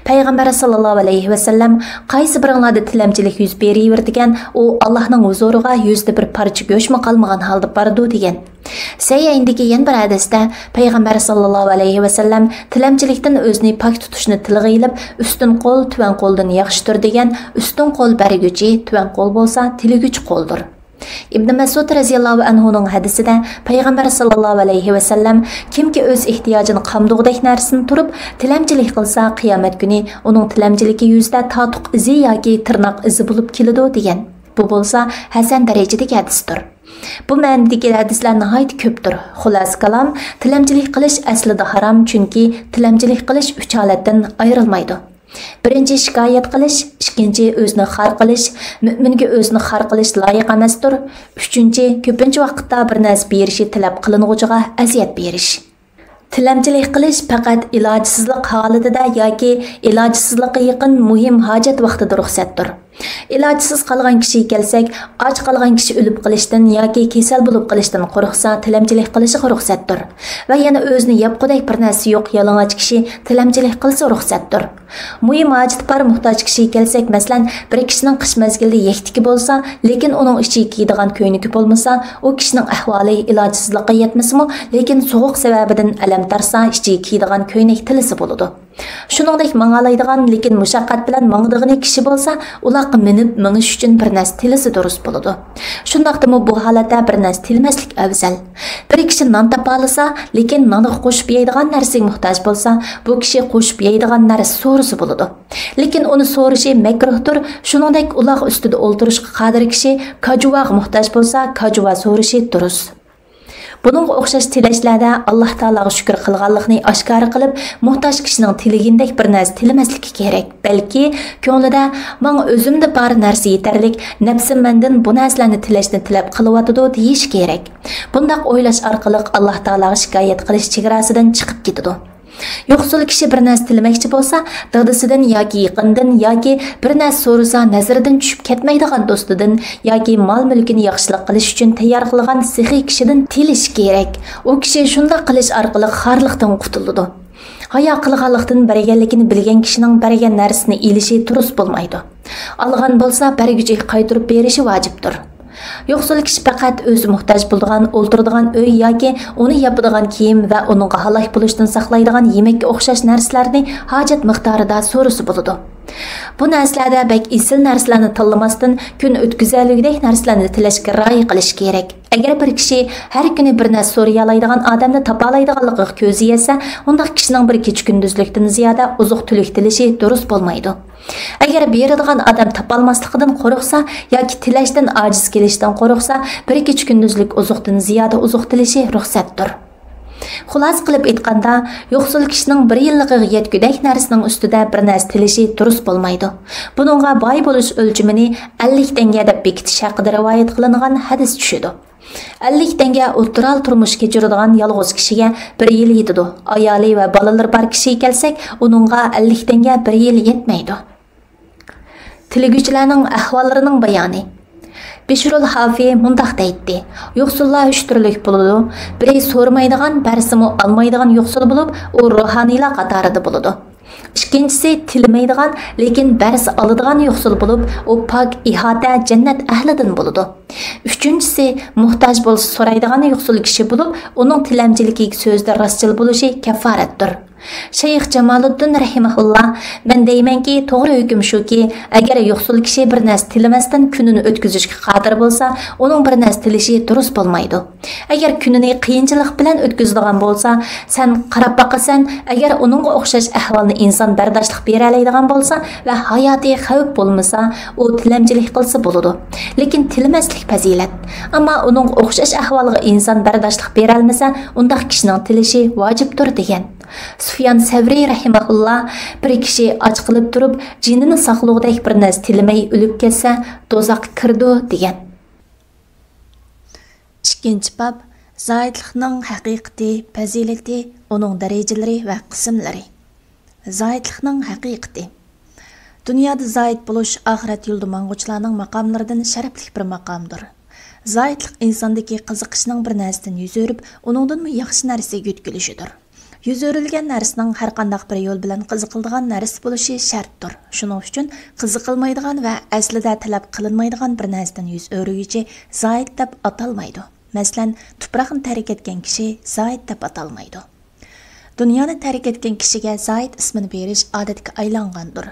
پەيغەمبەر ساللاللاھۇ ئەلەيھى ۋەسەللەم، قايسى بىرىڭلاردا تىلەمچىلىك يۈز بېرىۋېرىدىكەن، ئۇ ئاللاھنىڭ ھۇزۇرىغا يۈزىدە بىر پارچە گۆشمۇ قالمىغان ھالدا بارىدۇ، دېگەن. سەھىھەيندىكى يەنە بىر ھەدىستە پەيغەمبەر ساللاللاھۇ ئەلەيھى ۋەسەللەم، تىلەمچىلىكتىن ئۆزىنى پاك تۇتۇشنى تىلغا ئېلىپ، ئۈستۈن قول تۆۋەن قولدىن ياخشىدۇر، دېگەن. ئۈستۈن قول بەرگۈچى، تۆۋەن قول بولسا تىلىگۈچى قولدۇر. ئىبن مەسئۇد رەزىياللاھۇ ئەنھۇنىڭ ھەدىسىدە پەيغەمبەر ساللاللاھۇ ئەلەيھى ۋەسەللەم، كىمكى ئۆز ئېھتىياجىنى قامدىغۇدەك نەرسىدىن تۇرۇپ تىلەمچىلىك قىلسا، قىيامەت كۈنى ئۇنىڭ تىلەمچىلىكى يۈزىدە تاتۇق ئىزى ياكى تىرناق ئىزى بولۇپ كېلىدۇ، دېگەن. بۇ بولسا ھەسەن دەرىجىدىكى ھەدىستۇر. بۇ مەنىدىكى ھەدىسلەر ناھايىتى كۆپتۇر. خۇلاسە كالام، تىلەمچىلىك قىلىش ئەسلىدە ھارام، چۈنكى تىلەمچىلىك قىلىش ئۈچ ھالەتتىن ئايرىلمايدۇ. بىرىنچى، شىكايەت قىلىش، ئىككىنچى، ئۆزىنى خار قىلىش، مۆمىنگە ئۆزىنى خار قىلىش لايىق ئەمەستۇر. ئۈچىنچى، كۆپىنچە ۋاقىتتا بىر نەرسە بېرىشى تەلەپ قىلىنغۇچىغا ئەزىيەت بېرىش. تىلەمچىلىك قىلىش پەقەت ئىلاجسىزلىق ھالىتىدە ياكى ئىلاجسىزلىققا يېقىن مۇھىم ھاجەت ۋاقتىدا رۇخسەتتۇر. ئىلاجسىز قالغان كىشىگە كەلسەك، ئاچ قالغان كىشى ئۆلۈپ قېلىشتىن ياكى كېسەل بولۇپ قېلىشتىن قورقسا، تىلەمچىلىك قىلىشىغا رۇخسەتتۇر. ۋە يەنە ئۆزىنى ياپقۇدەك بىر نەرسە يوق يالىڭاچ كىشى تىلەمچىلىك قىلسا رۇخسەتتۇر. مۇھىم ھاجىتى بار موھتاج كىشىگە كەلسەك، مەسىلەن، بىر كىشىنىڭ قىش مەزگىلىدە يەكتىكى بولسا، لېكىن ئۇنىڭ ئىچىگە كىيىدىغان كۆينىكى بولمىسا، ئۇ كىشىنىڭ ئەھۋالى ئىلاجسىزلىققا يەتمىسىمۇ، لېكىن سوغۇق سەۋەبىدىن ئەلەم تارتسا، ئىچىگە كىيىدىغان كۆينەك تىلىسا بولىدۇ. شۇنىڭدەك ماڭالايدىغان، لېكىن مۇشەققەت بىلەن ماڭىدىغىنى كىشى بولسا، ئۇلاققا مىنىپ مېڭىش ئۈچۈن بىر نەرسە تىلىسا دۇرۇس بولىدۇ. شۇنداقتىمۇ بۇ ھالەتتە بىر نەرسە تىلىمەسلىك ئەۋزەل. بىر كىشى نان تاپالىسا، لېكىن نانغا قوشۇپ يەيدىغان نەرسىگە موھتاج بولسا، بۇ كىشى قوشۇپ يەيدىغان نەرسە سورىسا بولىدۇ. لېكىن ئۇنى سورىشى مەكرۇھتۇر. شۇنىڭدەك ئۇلاغ ئۈستىدە ئولتۇرۇشقا قادىر كىشى كاجۇۋاغا موھتاج بولسا، كاجۇۋا سورىشى دۇرۇس. بۇنىڭغا ئوخشاش تىلەشلەردە ئاللاھ تائالاغا شۈكۈر قىلغانلىقنى ئاشكارا قىلىپ، موھتاج كىشىنىڭ تىلىگىنىدەك بىر نەرسە تىلىمەسلىكى كېرەك. بەلكى كۆڭلىدە، ماڭا ئۆزۈمدە بار نەرسە يېتەرلىك، نەپسىم مەندىن بۇ نەرسىلەرنى تىلەشنى تىلەپ قېلىۋاتىدۇ، دېيىش كېرەك. بۇنداق ئويلاش ئارقىلىق ئاللاھ تائالاغا شىكايەت قىلىش چېگراسىدىن چىقىپ كېتىدۇ. يوقسۇل كىشى بىر نەرسە تىلىمەكچى بولسا، دادىسىدىن ياكى يېقىندىن ياكى بىر نەرسە سورىسا نەزىرىدىن چۈشۈپ كەتمەيدىغان دوستىدىن ياكى مال-مۈلكىنى ياخشىلىق قىلىش ئۈچۈن تەييار قىلغان سېخىي كىشىدىن تىلىشى كېرەك. ئۇ كىشى شۇنداق قىلىش ئارقىلىق خارلىقتىن قۇتۇلىدۇ. ھايا قىلغانلىقتىن بەرگەنلىكىنى بىلگەن كىشىنىڭ بەرگەن نەرسىسىنى ئېلىشى دۇرۇس بولمايدۇ. ئالغان بولسا بەرگۈچىگە قايتۇرۇپ بېرىشى ۋاجىپتۇر. يوقسۇل كىشى پەقەت ئۆزى موھتاج بولىدىغان ئولتۇرىدىغان ئۆي ياكى ئۇنى ياپىدىغان كىيىم ۋە ئۇنىڭغا ھالاك بولۇشتىن ساقلايدىغان يېمەككە ئوخشاش نەرسىلەرنى ھاجەت مىقدارىدا سورىسا بولىدۇ. بۇ نەرسىلەردە بەك ئېسىل نەرسىلەرنى تاللىماستىن، كۈن ئۆتكۈزەلىگۈدەك نەرسىلەرنى تىلەشكە رىئايە قىلىش كېرەك. ئەگەر بىر كىشى ھەر كۈنى بىر نەرسە سورىيالايدىغان ئادەمنى تاپالايدىغانلىقىغا كۆزى يەتسە، ئۇنداق كىشىنىڭ بىر كېچە-كۈندۈزلۈكتىن زىيادە ئوزۇق-تۈلۈك تىلىشى دۇرۇس بولمايدۇ. ئەگەر بېرىدىغان ئادەم تاپالماسلىقىدىن قورقسا ياكى تىلەشتىن ئاجىز كېلىشتىن قورقسا، بىر كېچە-كۈندۈزلۈك ئوزۇقتىن زىيادە ئوزۇق تىلىشى رۇخسەتتۇر. خۇلاسە قىلىپ ئېيتقاندا، يوقسۇل كىشىنىڭ بىر يىللىقىغا يەتكۈدەك نەرسىنىڭ ئۈستىدە بىر نەرسە تىلىشى دۇرۇس بولمايدۇ. بۇنىڭغا باي بولۇش ئۆلچىمىنى ئەللىك تەڭگە دەپ بېكىتىش ھەققىدە رىۋايەت قىلىنغان ھەدىس چۈشىدۇ. ئەللىك تەڭگە ئوتتۇرا تۇرمۇش كەچۈرىدىغان يالغۇز كىشىگە بىر يىل يېتىدۇ. ئايالى ۋە بالىلىرى بار كىشىگە كەلسەك، ئۇنىڭغا ئەللىك تەڭگە بىر يىل يەتمەيدۇ. تىلىگۈچىلەرنىڭ ئەھۋاللىرىنىڭ بايانى. بىشرۇل ھافى مۇنداق دەيتتى: يوقسۇللار ئۈچ تۈرلۈك بولىدۇ. بىرى سورىمايدىغان، بەرسىمۇ ئالمايدىغان يوقسۇل بولۇپ، ئۇ روھانىيلار قاتارىدا بولىدۇ. ئىككىنچىسى تىلىمەيدىغان، لېكىن بەرسە ئالىدىغان يوقسۇل بولۇپ، ئۇ پاك، ئىھاتە، جەننەت ئەھلىدىن بولىدۇ. ئۈچىنچىسى موھتاج بولسا سورايدىغان يوقسۇل كىشى بولۇپ، ئۇنىڭ تىلەمچىلىكى سۆزىدە راستچىل بولۇشى كەففارەتتۇر. شەيخ جامالۇددىن رەھىمەھۇللا: مەن دەيمەنكى، توغرا ھۆكۈم شۇكى، ئەگەر يوقسۇل كىشى بىر نەرسە تىلىمەستىن كۈنىنى ئۆتكۈزۈشكە قادىر بولسا، ئۇنىڭ بىر نەرسە تىلىشى دۇرۇس بولمايدۇ. ئەگەر كۈنىنى قىيىنچىلىق بىلەن ئۆتكۈزىدىغان بولسا، سەن قاراپ باقىسەن، ئەگەر ئۇنىڭغا ئوخشاش ئەھۋالنى ئىنسان بەرداشلىق بېرەلەيدىغان بولسا ۋە ھاياتىي خەۋپ بولمىسا، ئۇ تىلەمچىلىك قىلسا بولىدۇ. لېكىن تىلىمەسلىك پەزىلەت. ئەمما ئۇنىڭغا ئوخشاش ئەھۋالغا ئىنسان بەرداشلىق بېرەلمىسە، ئۇنداق كىشىنىڭ تىلىشى ۋاجىپتۇر، دېگەن. سۇفيان سەۋرى رەھىمەھۇللا: بىر كىشى ئاچ قېلىپ تۇرۇپ، جېنىنى ساقلىغۇدەك بىر نەرسە تىلىمەي ئۆلۈپ كەتسە، دوزاخقا كىرىدۇ، دېگەن. ئىككىنچى باب، زاھىتلىقنىڭ ھەقىقىتى، پەزىلىتى، ئۇنىڭ دەرىجىلىرى ۋە قىسىملىرى. زاھىتلىقنىڭ ھەقىقىتى. دۇنيادا زاھىت بولۇش ئاخىرەت يولىدا ماڭغۇچىلارنىڭ ماقاملىرىدىن شەرەپلىك بىر ماقامدۇر. زاھىتلىق ئىنساندىكى قىزىقىشنىڭ بىر نەرسىدىن يۈز ئۆرۈپ، ئۇنىڭدىنمۇ ياخشى نەرسىگە يۆتكىلىشىدۇر. يۈز ئۆرۈلگەن نەرسىنىڭ ھەرقانداق بىر يول بىلەن قىزىقىلىدىغان نەرسە بولۇشى شەرتتۇر. شۇنىڭ ئۈچۈن قىزىقىلمايدىغان ۋە ئەسلىدە تەلەپ قىلىنمايدىغان بىر نەرسىدىن يۈز ئۆرۈگۈچى زاھىت دەپ ئاتالمايدۇ. مەسىلەن، تۇپراقنى تەرك ئەتكەن كىشى زاھىت دەپ ئاتالمايدۇ. دۇنيانى تەرك ئەتكەن كىشىگە زاھىت ئىسمىنى بېرىش ئادەتكە ئايلانغاندۇر.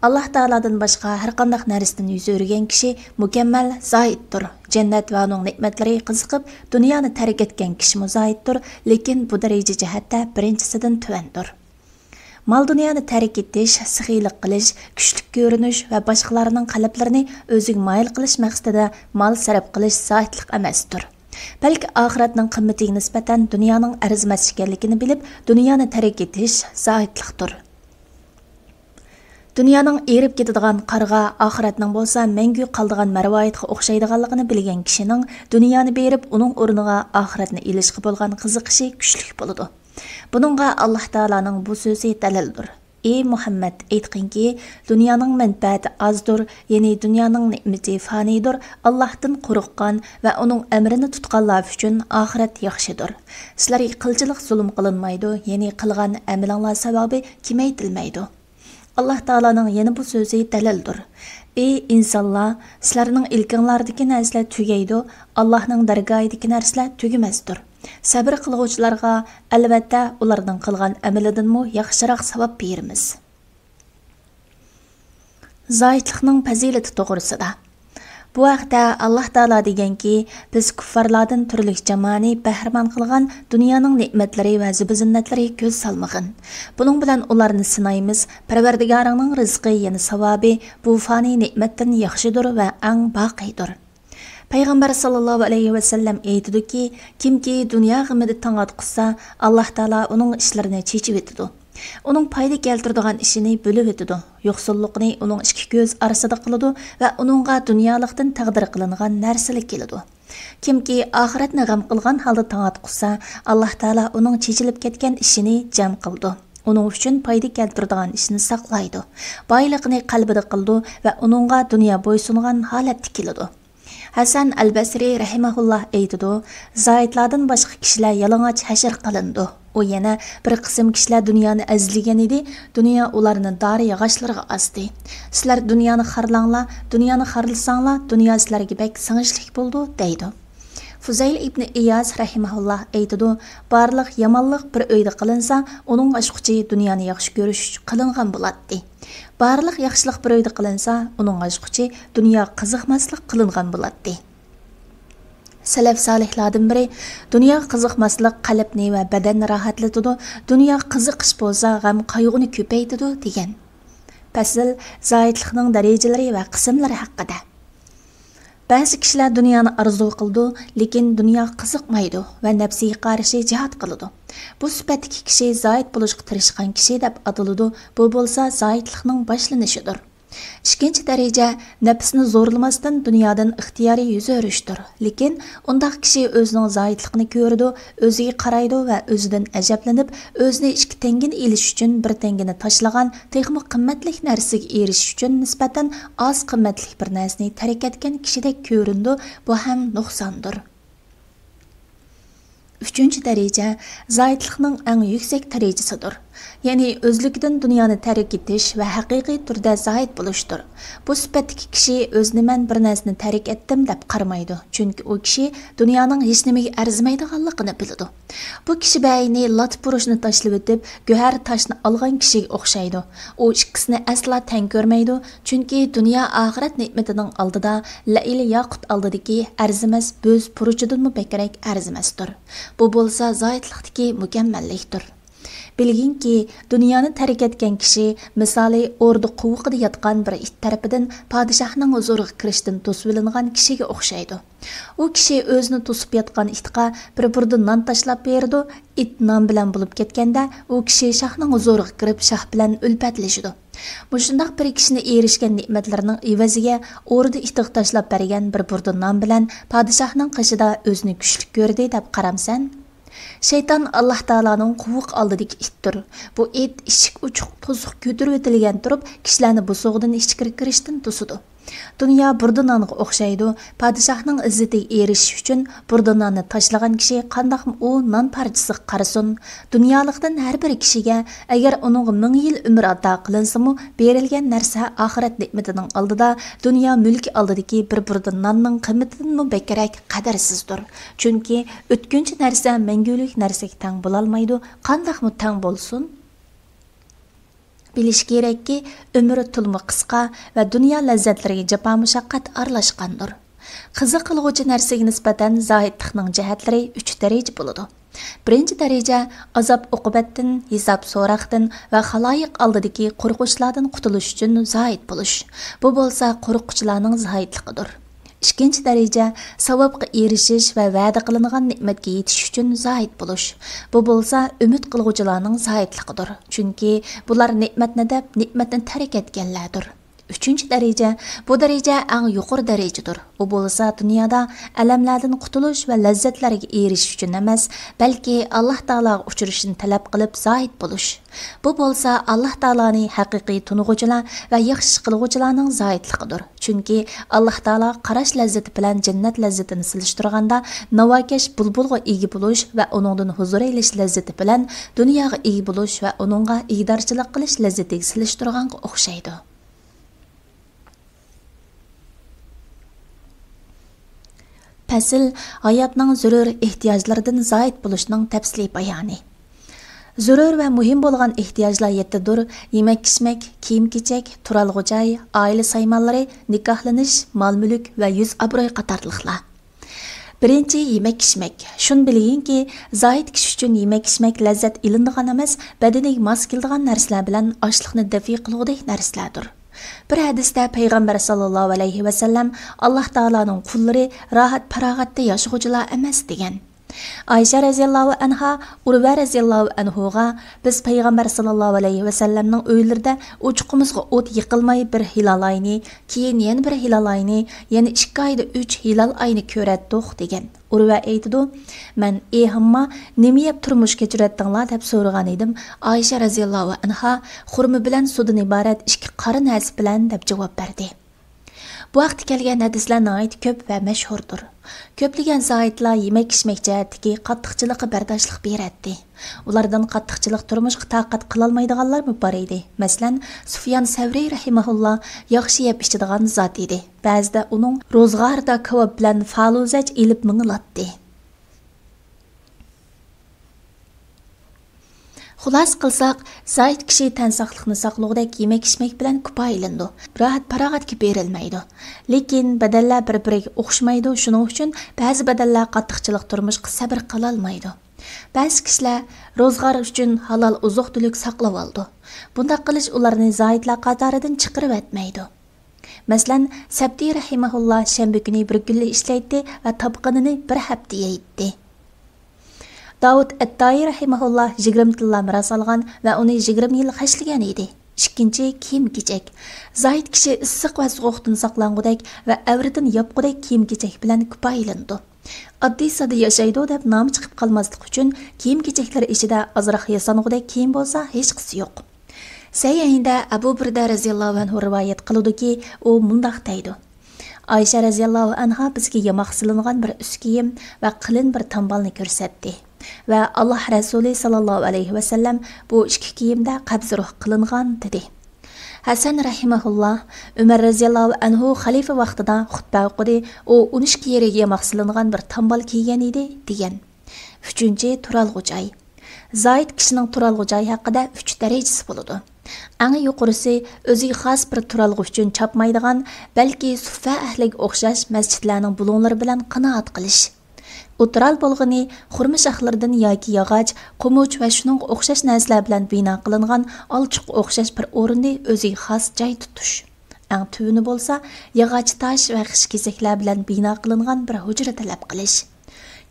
ئاللاھ تائالادىن باشقا ھەرقانداق نەرسىدىن يۈز ئۆرۈگەن كىشى مۇكەممەل زاھىتتۇر. جەننەت ۋە ئۇنىڭ نېمەتلىرىگە قىزىقىپ، دۇنيانى تەرك ئەتكەن كىشىمۇ زاھىتتۇر، لېكىن بۇ دەرىجە جەھەتتە بىرىنچىسىدىن تۆۋەندۇر. مال-دۇنيانى تەرك ئېتىش، سېخىيلىق قىلىش، كۈچلۈك كۆرۈنۈش ۋە باشقىلارنىڭ قەلبلىرىنى ئۆزىگە مايىل قىلىش مەقسىتىدە مال سەرپ قىلىش زاھىتلىق ئەمەستۇر. بەلكى ئاخىرەتنىڭ قىممىتىگە نىسبەتەن دۇنيانىڭ ئەرزىمەس ئىكەنلىكىنى بىلىپ، دۇنيانى تەرك ئېتىش زاھىتلىقتۇر. دۇنيانىڭ ئېرىپ كېتىدىغان قارغا، ئاخىرەتنىڭ بولسا مەڭگۈ قالىدىغان مەرۋايىتقا ئوخشايدىغانلىقىنى بىلگەن كىشىنىڭ دۇنيانى بېرىپ، ئۇنىڭ ئورنىغا ئاخىرەتنى ئېلىشقا بولغان قىزىقىشى كۈچلۈك بولىدۇ. بۇنىڭغا ئاللاھ تائالانىڭ بۇ سۆزى دەلىلدۇر: ئى مۇھەممەد، ئېيتقىنكى، دۇنيانىڭ مەنپەئەتى ئازدۇر، يەنى دۇنيانىڭ نېمىتى فانىيدۇر، ئاللاھتىن قورققان ۋە ئۇنىڭ ئەمرىنى تۇتقانلار ئۈچۈن ئاخىرەت ياخشىدۇر. سىلەرگە قىلچىلىق زۇلۇم قىلىنمايدۇ، يەنى قىلغان ئەمىلىڭلار ساۋابى كېمەيتىلمەيدۇ. ئاللاھ تائالانىڭ يەنە بۇ سۆزى دەلىلدۇر: ئى ئىنسانلار، سىلەرنىڭ ئىلكىڭلاردىكى نەرسىلەر تۈگەيدۇ، ئاللاھنىڭ دەرگاھىدىكى نەرسىلەر تۈگىمەستۇر. سەبرى قىلغۇچىلارغا، ئەلۋەتتە، ئۇلارنىڭ قىلغان ئەمىلىدىنمۇ ياخشىراق ساۋاب بېرىمىز. زاھىتلىقنىڭ پەزىلىتى توغرىسىدا. بۇ ھەقتە ئاللاھ تائالا دېگەنكى، بىز كۇففارلاردىن تۈرلۈك جامانى بەھرىمەن قىلغان دۇنيانىڭ نېمەتلىرى ۋە زىبۇ-زىننەتلىرىگە كۆز سالمىغىن. بۇنىڭ بىلەن ئۇلارنى سىنايمىز، پەرۋەردىگارىڭنىڭ رىزقى، يەنى ساۋابى بۇ فانىي نېمەتتىن ياخشىدۇر ۋە ئەڭ باقىيدۇر. پەيغەمبەر ساللاللاھۇ ئەلەيھى ۋەسەللەم ئېيتىدۇكى، كىمكى دۇنيا غېمىدە تاڭ ئاتقۇزسا، ئاللاھ تائالا ئۇنىڭ ئىشلىرىنى چېچىۋېتىدۇ. ئۇنىڭ پايدا كەلتۈرىدىغان ئىشىنى بۆلۈۋېتىدۇ. يوقسۇللۇقنى ئۇنىڭ ئىككى كۆز ئارىسىدا قىلىدۇ ۋە ئۇنىڭغا دۇنيالىقتىن تەقدىر قىلىنغان نەرسىلەر كېلىدۇ. كىمكى ئاخىرەتنى غەم قىلغان ھالدا تاڭ ئاتقۇزسا، ئاللاھ تائالا ئۇنىڭ چېچىلىپ كەتكەن ئىشىنى جەم قىلىدۇ. ئۇنىڭ ئۈچۈن پايدا كەلتۈرىدىغان ئىشنى ساقلايدۇ. بايلىقىنى قەلبىدە قىلىدۇ ۋە ئۇنىڭغا دۇنيا بويسۇنغان ھالەتتە كېلىدۇ. ھەسەن ئەل بەسرى رەھىمەھۇللاھ ئېيتىدۇ، زاھىتلاردىن باشقا كىشىلەر يالىڭاچ ھەشر قىلىنىدۇ. ئۇ يەنە، بىر قىسىم كىشىلەر دۇنيانى ئەزلىگەن ئىدى، دۇنيا ئۇلارنى دار ياغاچلىرىغا ئاستى. سىلەر دۇنيانى خارلاڭلار، دۇنيانى خارلىساڭلار، دۇنيا سىلەرگە بەك سىڭىشلىك بولىدۇ، دەيدۇ. فۇزەيل ئىبنى ئىياس رەھىمەھۇللاھ ئېيتىدۇ، بارلىق يامانلىق بىر ئۆيدە قىلىنسا، ئۇنىڭ ئاچقۇچى دۇنيانى ياخشى كۆرۈش قىلىنغان بولاتتى. بارلىق ياخشىلىق بىر ئۆيدە قىلىنسا، ئۇنىڭ ئاچقۇچى دۇنياغا قىزىقماسلىق قىلىنغان بولاتتى. سەلەف سالىھلاردىن بىرى، دۇنياغا قىزىقماسلىق قەلبنى ۋە بەدەننى راھەتلىتىدۇ، دۇنياغا قىزىقىش بولسا غەم قايغۇنى كۆپەيتىدۇ، دېگەن. پەسىل، زاھىتلىقنىڭ دەرىجىلىرى ۋە قىسىملىرى ھەققىدە. بەزى كىشىلەر دۇنيانى ئارزۇ قىلىدۇ، لېكىن دۇنياغا قىزىقمايدۇ ۋە نەپسىگە قارشى جىھاد قىلىدۇ. بۇ سۈپەتتىكى كىشى زاھىت بولۇشقا تىرىشقان كىشى دەپ ئاتىلىدۇ، بۇ بولسا زاھىتلىقنىڭ باشلىنىشىدۇر. ئىككىنچى دەرىجە، نەپسىنى زورلىماستىن دۇنيادىن ئىختىيارىي يۈز ئۆرۈشتۇر. لېكىن ئۇنداق كىشى ئۆزىنىڭ زاھىتلىقىنى كۆرىدۇ، ئۆزىگە قارايدۇ ۋە ئۆزىدىن ئەجەبلىنىپ، ئۆزىنى ئىككى تەڭگىنى ئېلىش ئۈچۈن بىر تەڭگىنى تاشلىغان، تېخىمۇ قىممەتلىك نەرسىگە ئېرىشىش ئۈچۈن نىسبەتەن ئاز قىممەتلىك بىر نەرسىنى تەرك ئەتكەن كىشىدەك كۆرۈنىدۇ، بۇ ھەم نۇقساندۇر. ئۈچىنچى دەرىجە، زاھىتلىقنىڭ ئەڭ يۈكسەك دەرىجىسىدۇر. يەنى ئۆزلۈكىدىن دۇنيانى تەرك ئېتىش ۋە ھەقىقىي تۈردە زاھىت بولۇشتۇر. بۇ سۈپەتتىكى كىشى ئۆزىنى مەن بىر نەرسىنى تەرك ئەتتىم دەپ قارىمايدۇ، چۈنكى ئۇ كىشى دۇنيانىڭ ھېچنېمىگە ئەرزىمەيدىغانلىقىنى بىلىدۇ. بۇ كىشى بەئەينى لاتا پۇرۇشنى تاشلىۋېتىپ، گۆھەر تاشنى ئالغان كىشىگە ئوخشايدۇ. ئۇ ئىككىسىنى ئەسلا تەڭ كۆرمەيدۇ، چۈنكى دۇنيا ئاخىرەت نېمىتىنىڭ ئالدىدا لەئىل ياقۇت ئالدىدىكى ئەرزىمەس بۆز پۇرۇچىدىنمۇ بەكرەك ئەرزىمەستۇر. بۇ بولسا زاھىتلىقتىكى مۇكەممەللىكتۇر. بىلگىنكى، دۇنيانى تەرك ئەتكەن كىشى مىسالى ئوردا قوۋۇقىدا ياتقان بىر ئىت تەرىپىدىن پادىشاھنىڭ ھۇزۇرىغا كىرىشتىن توسۇۋېلىنغان كىشىگە ئوخشايدۇ. ئۇ كىشى ئۆزىنى توسۇپ ياتقان ئىتقا بىر بۇردا نان تاشلاپ بېرىدۇ، ئىت نان بىلەن بولۇپ كەتكەندە، ئۇ كىشى شاھنىڭ ھۇزۇرىغا كىرىپ، شاھ بىلەن ئۈلپەتلىشىدۇ. مۇشۇنداق بىر كىشىنى ئېرىشكەن نېمەتلىرىنىڭ ئېۋەزىگە ئوردا ئىتىغا تاشلاپ بەرگەن بىر بۇردا نان بىلەن پادىشاھنىڭ قېشىدا ئۆزىنى كۈچلۈك كۆردى دەپ قارامسەن؟ شەيتان ئاللاھ تائالانىڭ قوۋۇق ئالدىدىكى ئىتتۇر. بۇ ئىت ئىشىك ئوچۇق، توسۇق كۆتۈرۈۋېتىلگەن تۇرۇپ، كىشىلەرنى بوسۇغىدىن ئىچكىرى كىرىشتىن توسىدۇ. دۇنيا بۇردا نانغا ئوخشايدۇ. پادىشاھنىڭ ئىززىتىگە ئېرىشىش ئۈچۈن بۇردا ناننى تاشلىغان كىشى قانداقمۇ ئۇ نان پارچىسىغا قارىسۇن؟ دۇنيالىقتىن ھەر بىر كىشىگە، ئەگەر ئۇنىڭغا مىڭ يىل ئۆمۈر ئاتا قىلىنسىمۇ، بېرىلگەن نەرسە ئاخىرەت نېمىتىنىڭ ئالدىدا دۇنيا مۈلكى ئالدىدىكى بىر بۇردا ناننىڭ قىممىتىدىنمۇ بەكرەك قەدىرسىزدۇر. چۈنكى ئۆتكۈنچى نەرسە مەڭگۈلۈك نەرسىگە تەڭ بولالمايدۇ، قانداقمۇ تەڭ بولسۇن؟ بىلىش كېرەككى، ئۆمۈر تولىمۇ قىسقا ۋە دۇنيا لەززەتلىرىگە جاپا-مۇشەققەت ئارىلاشقاندۇر. قىزىق قىلغۇچى نەرسىگە نىسبەتەن زاھىتلىقنىڭ جەھەتلىرى ئۈچ دەرىجە بولىدۇ. بىرىنچى دەرىجە، ئازاب-ئوقۇبەتتىن، ھېساب-سوراقتىن ۋە خالايىق ئالدىدىكى قورقۇنچلاردىن قۇتۇلۇش ئۈچۈن زاھىت بولۇش. بۇ بولسا قورققۇچىلارنىڭ زاھىتلىقىدۇر. ئىككىنچى دەرىجە، ساۋابقا ئېرىشىش ۋە ۋەدە قىلىنغان نېمەتكە يېتىش ئۈچۈن زاھىت بولۇش. بۇ بولسا ئۈمىد قىلغۇچىلارنىڭ زاھىتلىقىدۇر. چۈنكى بۇلار نېمەتنى دەپ، نېمەتنى تەرك ئەتكەنلەردۇر. ئۈچىنچى دەرىجە، بۇ دەرىجە ئەڭ يۇقىرى دەرىجىدۇر. ئۇ بولسا دۇنيادا ئەلەملەردىن قۇتۇلۇش ۋە لەززەتلەرگە ئېرىشىش ئۈچۈن ئەمەس، بەلكى ئاللاھ تائالاغا ئۇچرىشىشنى تەلەپ قىلىپ زاھىت بولۇش. بۇ بولسا ئاللاھ تائالانى ھەقىقىي تونۇغۇچىلار ۋە ياخشى ئىش قىلغۇچىلارنىڭ زاھىتلىقىدۇر. چۈنكى ئاللاھ تائالا قاراش لەززىتى بىلەن جەننەت لەززىتىنى سېلىشتۇرغاندا، ناۋاكەش بۇلبۇلغا ئىگە بولۇش ۋە ئۇنىڭدىن ھۇزۇر ئېلىش لەززىتى بىلەن دۇنياغا ئىگە بولۇش ۋە ئۇنىڭغا ئىگىدارچىلىق قىلىش لەززىتىگە سېلىشتۇرغانغا ئوخشايدۇ. پەسىل، ھاياتنىڭ زۆرۈر ئېھتىياجلىرىدىن زاھىت بولۇشنىڭ تەپسىلىي بايانى. زۆرۈر ۋە مۇھىم بولغان ئېھتىياجلار يەتتىدۇر: يېمەك-ئىچمەك، كىيىم-كېچەك، تۇرالغۇ جاي، ئائىلە سايمانلىرى، نىكاھلىنىش، مال-مۈلۈك ۋە يۈز-ئابرۇي قاتارلىقلار. بىرىنچى، يېمەك-ئىچمەك. شۇنى بىلگىنكى، زاھىت كىشى ئۈچۈن يېمەك-ئىچمەك لەززەت ئېلىنىدىغان ئەمەس، بەدىنىگە ماس كېلىدىغان نەرسىلەر بىلەن ئاچلىقنى دەفئى قىلغۇدەك نەرسىلەردۇر. بىر ھەدىستە پەيغەمبەر ساللاللاھۇ ئەلەيھى ۋەسەللەم، ئاللاھ تائالانىڭ قۇللىرى راھەت-پاراغەتتە ياشىغۇچىلار ئەمەس، دېگەن. ئائىشە رەزىياللاھۇ ئەنھا ئۇرۋە رەزىياللاھۇ ئەنھۇغا، بىز پەيغەمبەر ساللاللاھۇ ئەلەيھى ۋەسەللەمنىڭ ئۆيلىرىدە ئوچىقىمىزغا ئوت يېقىلماي بىر ھىلال ئاينى، كېيىن يەنە بىر ھىلال ئاينى، يەنە ئىككى ئايدا ئۈچ ھىلال ئاينى كۆرەتتۇق، دېگەن. ئۇرۋە ئېيتىدۇ، مەن، ئى ھامما، نېمە يەپ تۇرمۇش كەچۈرەتتىڭلار؟ دەپ سورىغانىدىم. ئائىشە رەزىياللاھۇ ئەنھا، خۇرما بىلەن سۇدىن ئىبارەت ئىككى قارا نەرسە بىلەن، دەپ جاۋاب بەردى. بۇ ھەقتە كەلگەن ھەدىسلەر ناھايىتى كۆپ ۋە مەشھۇردۇر. كۆپلىگەن زاھىدلار يېمەك-ئىچمەك جەھەتتىكى قاتتىقچىلىققا بەرداشلىق بېرەتتى. ئۇلاردىن قاتتىقچىلىق تۇرمۇشقا تاقەت قىلالمايدىغانلارمۇ بار ئىدى. مەسىلەن، سۇفيان سەۋرىي رەھىمەھۇللا ياخشى يەپ ئىچىدىغان زات ئىدى. بەزىدە ئۇنىڭ روزغارىدا كاۋاپ بىلەن فالۇزەج ئېلىپ مېڭىلاتتى. خۇلاسە قىلساق، زاھىد كىشى تەن ساقلىقنى ساقلىغۇدەك يېمەك-ئىچمەك بىلەن كۇپايىلىنىدۇ، راھەت-پاراغەتكە بېرىلمەيدۇ. لېكىن بەدەنلەر بىر-بىرىگە ئوخشىمايدۇ، شۇنىڭ ئۈچۈن بەزى بەدەنلەر قاتتىقچىلىق تۇرمۇشقا سەبرى قالالمايدۇ. بەزى كىشىلەر روزغار ئۈچۈن ھالال ئوزۇق-تۈلۈك ساقلىۋالىدۇ. بۇنداق قىلىش ئۇلارنى زاھىدلار قاتارىدىن چىقىرىۋەتمەيدۇ. مەسىلەن، سەبتى رەھىمەھۇللا شەنبە كۈنى بىر كۈنلا ئىشلەيتتى ۋە تاپقىنىنى بىر ھەپتە يەيتتى. داۋۇت ئەتتائى رەھىمەھۇللا يىگىرمە تىللا مىراس ئالغان ۋە ئۇنى يىگىرمە يىل خەجلىگەن ئىدى. ئىككىنچى، كىيىم-كېچەك. زاھىد كىشى ئىسسىق ۋە سوغۇقتىن ساقلانغۇدەك ۋە ئەۋرىتىنى ياپقۇدەك كىيىم-كېچەك بىلەن كۇپايىلىنىدۇ. ئاددىي-ساددا ياشايدۇ دەپ نامى چىقىپ قالماسلىق ئۈچۈن، كىيىم-كېچەكلىرى ئىچىدە ئازراق ياسانغۇدەك كىيىم بولسا ھېچقىسى يوق. سەھىھىندە ئەبۇ بۇردە رەزىياللاھۇ ئەنھۇ رىۋايەت قىلىدۇكى، ئۇ مۇنداق دەيدۇ، ئائىشە رەزىياللاھۇ ئەنھا بىزگە ياماق سېلىنغان بىر ئۈست كىيىم ۋە قېلىن بىر تامبالنى كۆرسەتتى ۋە، ئاللاھ رەسۇلى ساللاللاھۇ ئەلەيھى ۋەسەللەم بۇ ئىككى كىيىمدە قەبزى روھ قىلىنغان، دېدى. ھەسەن رەھىمەھۇللا، ئۆمەر رەزىياللاھۇ ئەنھۇ خەلىپە ۋاقتىدا خۇتبە ئوقۇدى، ئۇ ئون ئىككى يېرىگە ياماق سېلىنغان بىر تامبال كىيگەن ئىدى، دېگەن. ئۈچىنچى، تۇرالغۇ جاي. زاھىد كىشىنىڭ تۇرالغۇ جاي ھەققىدە ئۈچ دەرىجىسى بولىدۇ. ئەڭ يۇقىرىسى ئۆزىگە خاس بىر تۇرالغۇ ئۈچۈن چاپمايدىغان، بەلكى سۇففە ئەھلىگە ئوخشاش مەسچىتلەرنىڭ بۇلۇڭلىرى بىلەن قانائەت قىلىش. ئوتتۇرال بولغىنى خۇرما شاخلىرىدىن ياكى ياغاچ، قومۇچ ۋە شۇنىڭغا ئوخشاش نەرسىلەر بىلەن بىنا قىلىنغان ئالچۇققا ئوخشاش بىر ئورۇننى ئۆزىگە خاس جاي تۇتۇش. ئەڭ تۆۋىنى بولسا ياغاچ تاش ۋە خىش كېسەكلەر بىلەن بىنا قىلىنغان بىر ھۇجرا تەلەپ قىلىش.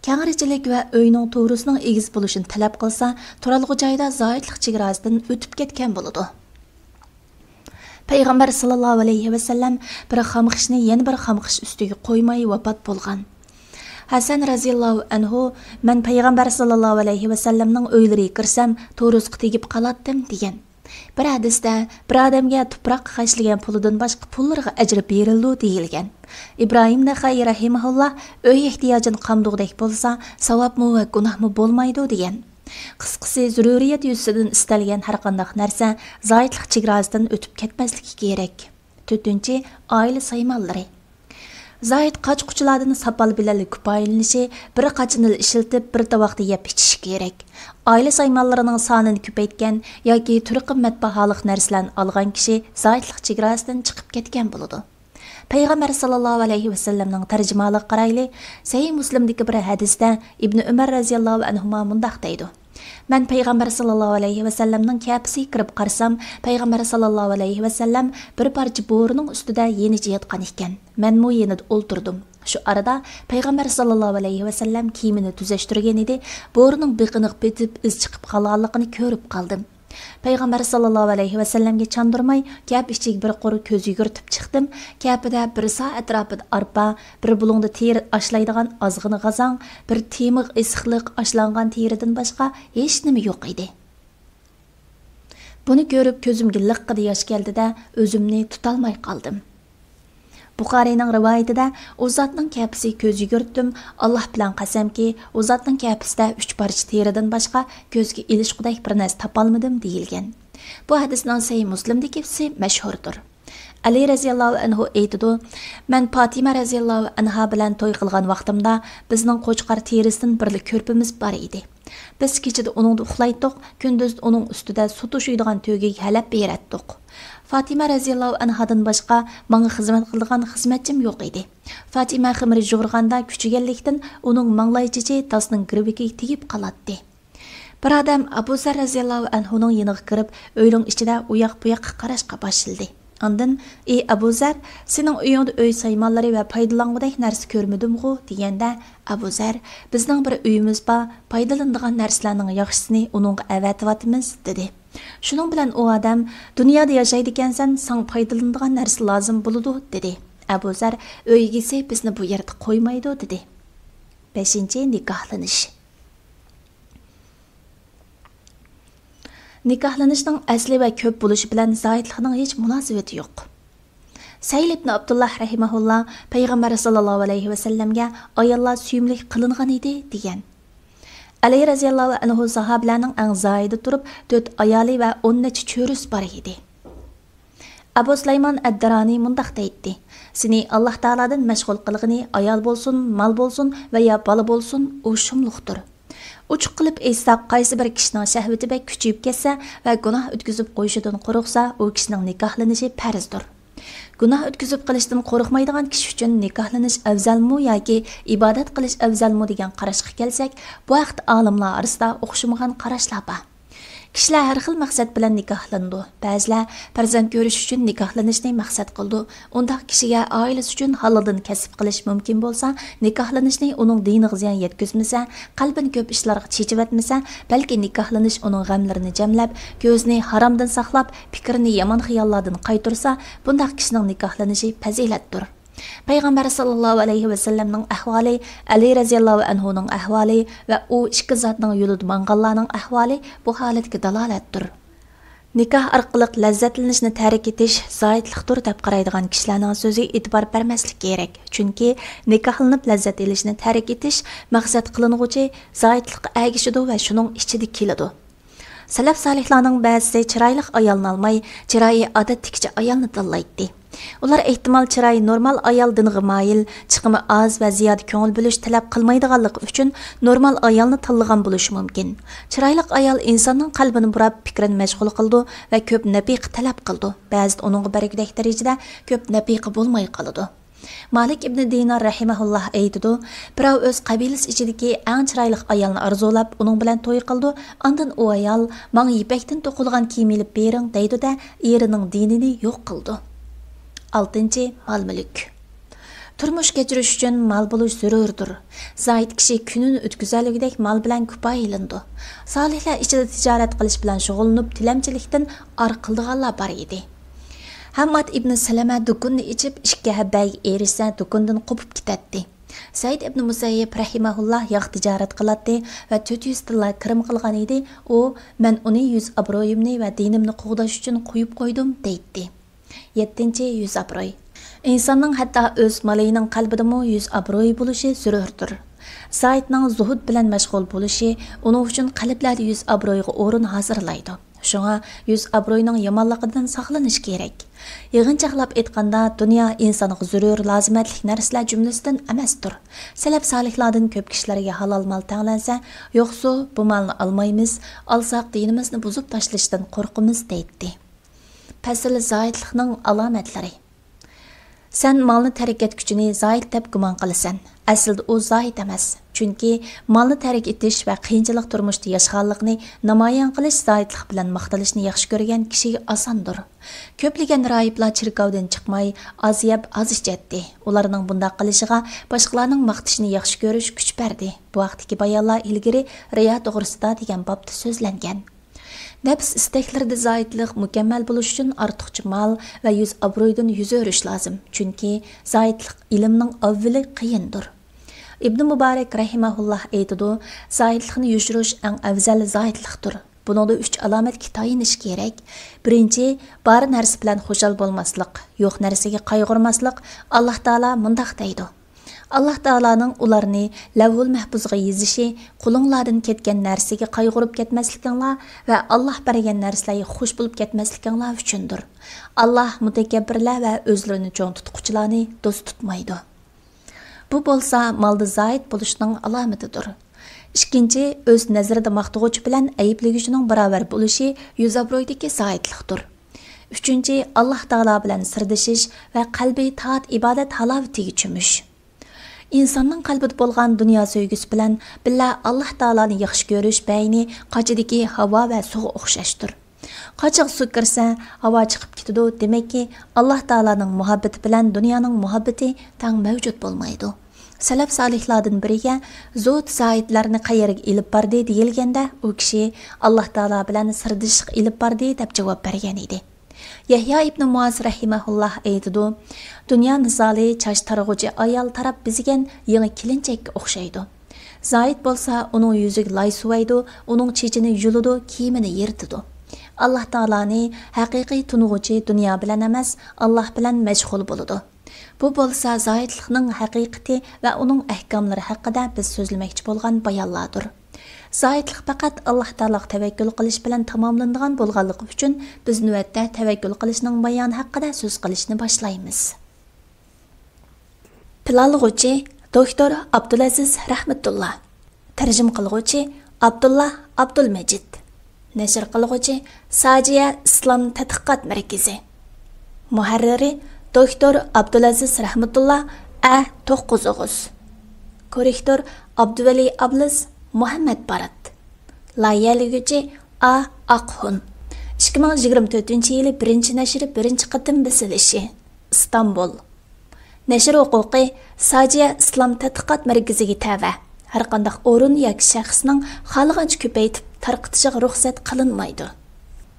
كەڭرىچىلىك ۋە ئۆينىڭ تورۇسىنىڭ ئېگىز بولۇشىنى تەلەپ قىلسا، تۇرالغۇ جايدا زاھىدلىق چېگراسىدىن ئۆتۈپ كەتكەن بولىدۇ. پەيغەمبەر ساللاللاھۇ ئەلەيھى ۋەسەللەم بىر خام خىشنى يەنە بىر خام خىش ئۈستىگە قويماي ۋاپات بولغان. ھەسەن رەزىياللاھۇ ئەنھۇ، مەن پەيغەمبەر ساللاللاھۇ ئەلەيھى ۋەسەللەمنىڭ ئۆيلىرىگە كىرسەم، تورۇسقا تېگىپ قالاتتىم، دېگەن. بىر ھەدىستە، بىر ئادەمگە تۇپراققا خەجلىگەن پۇلىدىن باشقا پۇللىرىغا ئەجىر بېرىلىدۇ، دېيىلگەن. ئىبراھىم نەخەئىي رەھىمەھۇللا، ئۆي ئېھتىياجىنى قامدىغۇدەك بولسا، ساۋابمۇ ۋە گۇناھمۇ بولمايدۇ، دېگەن. قىسقىسى، زۆرۈرىيەت يۈزىسىدىن ئىستەلگەن ھەرقانداق نەرسە زاھىدلىق چېگراسىدىن ئۆتۈپ كەتمەسلىكى كېرەك. تۆتىنچى، ئائىلە سايمانلىرى. زاھىد قاچا-قۇچىلاردىن ساپال بىلەنلا كۇپايىلىنىشى، بىر قاچىنىلا ئىشلىتىپ، بىر تاۋاقتا يەپ ئىچىشى كېرەك. ئائىلە سايمانلىرىنىڭ سانىنى كۆپەيتكەن ياكى تۈرى قىممەت باھالىق نەرسىلەرنى ئالغان كىشى زاھىدلىق چېگراسىدىن چىقىپ كەتكەن بولىدۇ. پەيغەمبەر ساللاللاھۇ ئەلەيھى ۋەسەللەمنىڭ تەرجىمىھالىغا قارايلى، سەھىھ مۇسلىمدىكى بىر ھەدىستە ئىبنى ئۆمەر رەزىياللاھۇ ئەنھۇما مۇنداق دەيدۇ، مەن پەيغەمبەر ساللاللاھۇ ئەلەيھى ۋەسەللەمنىڭ كەپىسىگە كىرىپ قارىسام، پەيغەمبەر ساللاللاھۇ ئەلەيھى ۋەسەللەم بىر پارچە بورىنىڭ ئۈستىدە يېنىچە ياتقان ئىكەن. مەنمۇ يېنىدا ئولتۇردۇم. شۇ ئارىدا پەيغەمبەر ساللاللاھۇ ئەلەيھى ۋەسەللەم كىيىمىنى تۈزەشتۈرگەن ئىدى، بورىنىڭ بېقىنىغا پېتىپ ئىز چىقىپ قالغانلىقىنى كۆرۈپ قالدىم. پەيغەمبەر ساللاللاھۇ ئەلەيھى ۋەسەللەمگە چاندۇرماي، كەپە ئىچىگە بىر قۇر كۆز يۈگۈرتۈپ چىقتىم. كەپىدە بىر سا ئەتراپىدا ئارپا، بىر بۇلۇڭدا تېرە ئاشلايدىغان ئازغىنە غازاڭ، بىر تېمىغ ئېسىقلىق ئاشلانغان تېرىدىن باشقا ھېچنېمە يوق ئىدى. بۇنى كۆرۈپ كۆزۈمگە لىققىدە ياش كەلدى-دە، ئۆزۈمنى تۇتالماي قالدىم. بۇخارىينىڭ رىۋايىتىدە، ئۇ زاتنىڭ كەپىسىگە كۆز يۈگۈرتتۈم، ئاللاھ بىلەن قەسەمكى، ئۇ زاتنىڭ كەپىسىدە ئۈچ پارچە تېرىدىن باشقا كۆزگە ئېلىشقۇدەك بىر نەرسە تاپالمىدىم، دېيىلگەن. بۇ ھەدىسنىڭ سەھىھ مۇسلىمدىكىسى مەشھۇردۇر. ئەلى رەزىياللاھۇ ئەنھۇ ئېيتىدۇ، مەن پاتىمە رەزىياللاھۇ ئەنھا بىلەن توي قىلغان ۋاقتىمدا بىزنىڭ قوچقار تېرىسىدىن بىرلا كۆرپىمىز بار ئىدى. بىز كېچىدە ئۇنىڭدا ئۇخلايتتۇق، كۈندۈزدە ئۇنىڭ ئۈستىدە سۇ توشۇيدىغان تۆگىگە ھەلەپ بېرەتتۇق. فاتىمە رەزىياللاھۇ ئەنھادىن باشقا ماڭا خىزمەت قىلىدىغان خىزمەتچىم يوق ئىدى. فاتىمە خېمىر يۇغۇرغاندا كۈچىگەنلىكتىن، ئۇنىڭ ماڭلاي چېچى داسنىڭ گىرۋىكىگە تېگىپ قالاتتى. بىر ئادەم ئەبۇ زەر رەزىياللاھۇ ئەنھۇنىڭ يېنىغا كىرىپ، ئۆينىڭ ئىچىدە ئۇياق-بۇياققا قاراشقا باشلىدى. ئاندىن، ئى ئەبۇ زەر، سېنىڭ ئۆيۈڭدە ئۆي سايمانلىرى ۋە پايدىلانغۇدەك نەرسە كۆرمىدىمغۇ؟ دېگەندە، ئەبۇ زەر، بىزنىڭ بىر ئۆيىمىز بار، پايدىلىنىدىغان نەرسىلەرنىڭ ياخشىسىنى ئۇنىڭغا ئەۋەتىۋاتىمىز، دېدى. شۇنىڭ بىلەن ئۇ ئادەم، دۇنيادا ياشايدىكەنسەن، ساڭا پايدىلىنىدىغان نەرسە لازىم بولىدۇ، دېدى. ئەبۇ زەر، ئۆي ئىگىسى بىزنى بۇ يەردە قويمايدۇ، دېدى. بەشىنچى، نىكاھلىنىش. نىكاھلىنىشنىڭ ئەسلى ۋە كۆپ بولۇشى بىلەن زاھىدلىقنىڭ ھېچ مۇناسىۋىتى يوق. سەھىل ئىبن ئابدۇللا رەھىمەھۇللا پەيغەمبەر ساللاللاھۇ ئەلەيھى ۋەسەللەمگە ئاياللار سۆيۈملۈك قىلىنغان ئىدى، دېگەن. ئەلى رەزىياللاھۇ ئەنھۇ ساھابىلەرنىڭ ئەڭ زاھىدى تۇرۇپ، تۆت ئايالى ۋە ئون نەچچە چۆرىسى بار ئىدى. ئەبۇ سۇلايمان ئەددىرانى مۇنداق دەيتتى، سېنى ئاللاھ تائالادىن مەشغۇل قىلغىنى ئايال بولسۇن، مال بولسۇن ۋە يا بالا بولسۇن، ئۇ شۇملۇقتۇر. ئوچۇق قىلىپ ئېيتساق، قايسى بىر كىشىنىڭ شەھۋىتى بەك كۈچىيىپ كەتسە ۋە گۇناھ ئۆتكۈزۈپ قويۇشىدىن قورقسا، ئۇ كىشىنىڭ نىكاھلىنىشى پەرزدۇر. گۇناھ ئۆتكۈزۈپ قېلىشتىن قورقمايدىغان كىشى ئۈچۈن نىكاھلىنىش ئەۋزەلمۇ ياكى ئىبادەت قىلىش ئەۋزەلمۇ دېگەن قاراشقا كەلسەك، بۇ ھەقتە ئالىملار ئارىسىدا ئوخشىمىغان قاراشلار بار. كىشىلەر ھەر خىل مەقسەت بىلەن نىكاھلىنىدۇ. بەزىلەر پەرزەنت كۆرۈش ئۈچۈن نىكاھلىنىشنى مەقسەت قىلىدۇ. ئۇنداق كىشىگە ئائىلىسى ئۈچۈن ھالالدىن كەسىپ قىلىش مۇمكىن بولسا، نىكاھلىنىشنى ئۇنىڭ دىنىغا زىيان يەتكۈزمىسە، قەلبىنى كۆپ ئىشلارغا چېچىۋەتمىسە، بەلكى نىكاھلىنىش ئۇنىڭ غەملىرىنى جەملەپ، كۆزىنى ھارامدىن ساقلاپ، پىكرىنى يامان خىياللاردىن قايتۇرسا، بۇنداق كىشىنىڭ نىكاھلىنىشى پەزىلەتتۇر. پەيغەمبەر ساللاللاھۇ ئەلەيھى ۋەسەللەمنىڭ ئەھۋالى، ئەلى رەزىياللاھۇ ئەنھۇنىڭ ئەھۋالى ۋە ئۇ ئىككى زاتنىڭ يولىدا ماڭغانلارنىڭ ئەھۋالى بۇ ھالەتكە دالالەتتۇر. نىكاھ ئارقىلىق لەززەتلىنىشنى تەرك ئېتىش زاھىدلىقتۇر دەپ قارايدىغان كىشىلەرنىڭ سۆزىگە ئېتىبار بەرمەسلىك كېرەك، چۈنكى نىكاھلىنىپ لەززەت ئېلىشنى تەرك ئېتىش مەقسەت قىلىنغۇچى زاھىدلىققا ئەگىشىدۇ ۋە شۇنىڭ ئىچىدە كېلىدۇ. سەلەف سالىھلارنىڭ بەزىسى چىرايلىق ئايالنى ئالماي، چىرايى ئادەتتىكىچە ئايالنى تاللايتتى. ئۇلار ئېھتىمال چىرايى نورمال ئايال دىنغا مايىل، چىقىمى ئاز ۋە زىيادە كۆڭۈل بۆلۈش تەلەپ قىلمايدىغانلىقى ئۈچۈن نورمال ئايالنى تاللىغان بولۇشى مۇمكىن. چىرايلىق ئايال ئىنساننىڭ قەلبىنى بۇراپ، پىكرىنى مەشغۇل قىلىدۇ ۋە كۆپ نەپىقە تەلەپ قىلىدۇ. بەزىدە ئۇنىڭغا بەرگۈدەك دەرىجىدە كۆپ نەپىقە بولماي قالىدۇ. مالىك ئىبنى دىنار رەھىمەھۇللاھ ئېيتىدۇ، بىراۋ ئۆز قەبىلىسى ئىچىدىكى ئەڭ چىرايلىق ئايالنى ئارزۇلاپ، ئۇنىڭ بىلەن توي قىلىدۇ، ئاندىن ئۇ ئايال، ماڭا يىپەكتىن توقۇلغان كىيىم ئېلىپ بېرىڭ، دەيدۇ-دە، ئېرىنىڭ دىنىنى يوق قىلىدۇ. ئالتىنچى، مال-مۈلۈك. تۇرمۇش كەچۈرۈش ئۈچۈن مال بولۇش زۆرۈردۇر. زاھىد كىشى كۈنىنى ئۆتكۈزەلىگۈدەك مال بىلەن كۇپايىلىنىدۇ. سالىھلار ئىچىدە تىجارەت قىلىش بىلەن شۇغۇللىنىپ، تىلەمچىلىكتىن ئار قىلىدىغانلار بار ئىدى. ھەمماد ئىبنى سەلەمە دۇكىنىنى ئېچىپ، ئىككى ھەببەگە ئېرىشسە، دۇكىنىدىن قوپۇپ كېتەتتى. سەئىد ئىبنى مۇسەييىب رەھىمەھۇللاھ ياغ تىجارەت قىلاتتى ۋە تۆت يۈز تىللا كىرىم قىلغان ئىدى. ئۇ، مەن ئۇنى يۈز ئابرۇيۇمنى ۋە دىنىمنى قوغداش ئۈچۈن قويۇپ قويدۇم، دەيتتى. يەتتىنچى، يۈز ئابرۇي. ئىنساننىڭ ھەتتا ئۆز مالىيىنىڭ قەلبىدىمۇ يۈز ئابرۇي بولۇشى زۆرۈردۇر. زاھىدنىڭ زۇھۇد بىلەن مەشغۇل بولۇشى ئۇنىڭ ئۈچۈن قەلبلەردە يۈز ئابرۇيغا ئورۇن ھازىرلايدۇ. شۇڭا يۈز ئابرۇينىڭ يامانلىقىدىن ساقلىنىش كېرەك. يىغىنچاقلاپ ئېيتقاندا، دۇنيا ئىنسانغا زۆرۈر لازىمەتلىك نەرسىلەر جۈملىسىدىن ئەمەستۇر. سەلەپ سالىھلاردىن كۆپ كىشىلەرگە ھالال مال تەڭلەنسە، يوقسۇ، بۇ مالنى ئالمايمىز، ئالساق دىنىمىزنى بۇزۇپ تاشلىشىدىن قورقىمىز، دەيتتى. پەسىل، زاھىدلىقنىڭ ئالامەتلىرى. سەن مالنى تەرك ئەتكۈچىنى زاھىد دەپ گۇمان قىلىسەن. ئەسلىدە ئۇ زاھىد ئەمەس. چۈنكى مالنى تەرك ئېتىش ۋە قىيىنچىلىق تۇرمۇشتا ياشىغانلىقنى نامايان قىلىش زاھىدلىق بىلەن ماختىلىشنى ياخشى كۆرگەن كىشىگە ئاساندۇر. كۆپلىگەن راھىبلار چېركاۋدىن چىقماي، ئاز يەپ، ئاز ئىچەتتى. ئۇلارنىڭ بۇنداق قىلىشىغا باشقىلارنىڭ ماختىشىنى ياخشى كۆرۈش كۈچ بەردى. بۇ ھەقتىكى بايانلار ئىلگىرى رىيا توغرىسىدا دېگەن بابتا سۆزلەنگەن. نەپس ئىستەكلىرىدە زاھىدلىق مۇكەممەل بولۇش ئۈچۈن ئارتۇقچە مال ۋە يۈز ئابرۇيدىن يۈز ئۆرۈش لازىم، چۈنكى زاھىدلىق ئىلىمنىڭ ئاۋۋىلى قىيىندۇر. ئىبنى مۇبارەك رەھىمەھۇللاھ ئېيتىدۇ، زاھىدلىقنى يوشۇرۇش ئەڭ ئەۋزەل زاھىدلىقتۇر. بۇنىڭدا ئۈچ ئالامەتكە تايىنىش كېرەك. بىرىنچى، بار نەرسە بىلەن خۇشال بولماسلىق، يوق نەرسىگە قايغۇرماسلىق. ئاللاھ تائالا مۇنداق دەيدۇ، ئاللاھ تائالانىڭ ئۇلارنى لەۋھۇل مەھپۇزغا يېزىشى قولۇڭلاردىن كەتكەن نەرسىگە قايغۇرۇپ كەتمەسلىكىڭلار ۋە ئاللاھ بەرگەن نەرسىلەرگە خۇش بولۇپ كەتمەسلىكىڭلار ئۈچۈندۇر. ئاللاھ مۇتەكەببىرلەر ۋە ئۆزلىرىنى چوڭ تۇتقۇچىلارنى دوست تۇتمايدۇ. بۇ بولسا مالدا زاھىد بولۇشنىڭ ئالامىتىدۇر. ئىككىنچى، ئۆز نەزىرىدە ماختىغۇچى بىلەن ئەيىبلىگۈچىنىڭ باراۋەر بولۇشى يۈز ئابرۇيدىكى زاھىدلىقتۇر. ئۈچىنچى، ئاللاھ تائالا بىلەن سىردىشىش ۋە قەلبى تائەت ئىبادەت ھالاۋىتىگە چۆمۈش. ئىنساننىڭ قەلبىدە بولغان دۇنيا سۆيگۈسى بىلەن بىللە ئاللاھ تائالانى ياخشى كۆرۈش بەينى قاچىدىكى ھاۋا ۋە سۇغا ئوخشاشتۇر. قاچىغا سۇ كىرسە، ھاۋا چىقىپ كېتىدۇ. دېمەككى، ئاللاھ تائالانىڭ مۇھەببىتى بىلەن دۇنيانىڭ مۇھەببىتى تەڭ مەۋجۇت بولمايدۇ. سەلەپ سالىھلاردىن بىرىگە، زۇھد زاھىدلارنى قەيەرگە ئېلىپ باردى دېيىلگەندە، ئۇ كىشى، ئاللاھ تائالا بىلەن سىردىشىشقا ئېلىپ باردى، دەپ جاۋاب بەرگەن ئىدى. يەھيا ئىبنى مۇئاز رەھىمەھۇللاھ ئېيتىدۇ، دۇنيا مىسالى چاچ تارىغۇچى ئايال تاراپ بېزىگەن يېڭى كېلىنچەككە ئوخشايدۇ. زاھىد بولسا ئۇنىڭ يۈزىگە لاي سۇۋايدۇ، ئۇنىڭ چېچىنى يۇلىدۇ، كىيىمىنى يىرتىدۇ. ئاللاھ تائالانى ھەقىقىي تونۇغۇچى دۇنيا بىلەن ئەمەس، ئاللاھ بىلەن مەشغۇل بولىدۇ. بۇ بولسا زاھىدلىقنىڭ ھەقىقىتى ۋە ئۇنىڭ ئەھكاملىرى ھەققىدە بىز سۆزلىمەكچى بولغان بايانلاردۇر. زاھىدلىق پەقەت ئاللاھ تائالاغا تەۋەككۈل قىلىش بىلەن تاماملىنىدىغان بولغانلىقى ئۈچۈن، بىز نۆۋەتتە تەۋەككۈل قىلىشنىڭ بايانى ھەققىدە سۆز قىلىشنى باشلايمىز. پىلانلىغۇچى، دوكتور ئابدۇلئەزىز رەھمەتۇللا. تەرجىمە قىلغۇچى، ئابدۇللا ئابدۇلمەجىت. نەشر قىلغۇچى، ساجىيە ئىسلام تەتقىقات مەركىزى. مۇھەررىرى، دوكتور ئابدۇلئەزىز رەھمەتۇللا، ئە توققۇز ئوغۇز. كوررېكتور، ئابدۇۋەلى ئابلىز، مۇھەممەد بارات. لايىھەلىگۈچى، ئا ئاقخۇن. ئىككى مىڭ يىگىرمە تۆتىنچى يىلى بىرىنچى نەشرى، بىرىنچى قېتىم بېسىلىشى. ئىستانبۇل. نەشر ھوقۇقى ساجىيە ئىسلام تەتقىقات مەركىزىگە تەۋە. ھەرقانداق ئورۇن ياكى شەخسنىڭ خالىغانچە كۆپەيتىپ تارقىتىشىغا رۇخسەت قىلىنمايدۇ.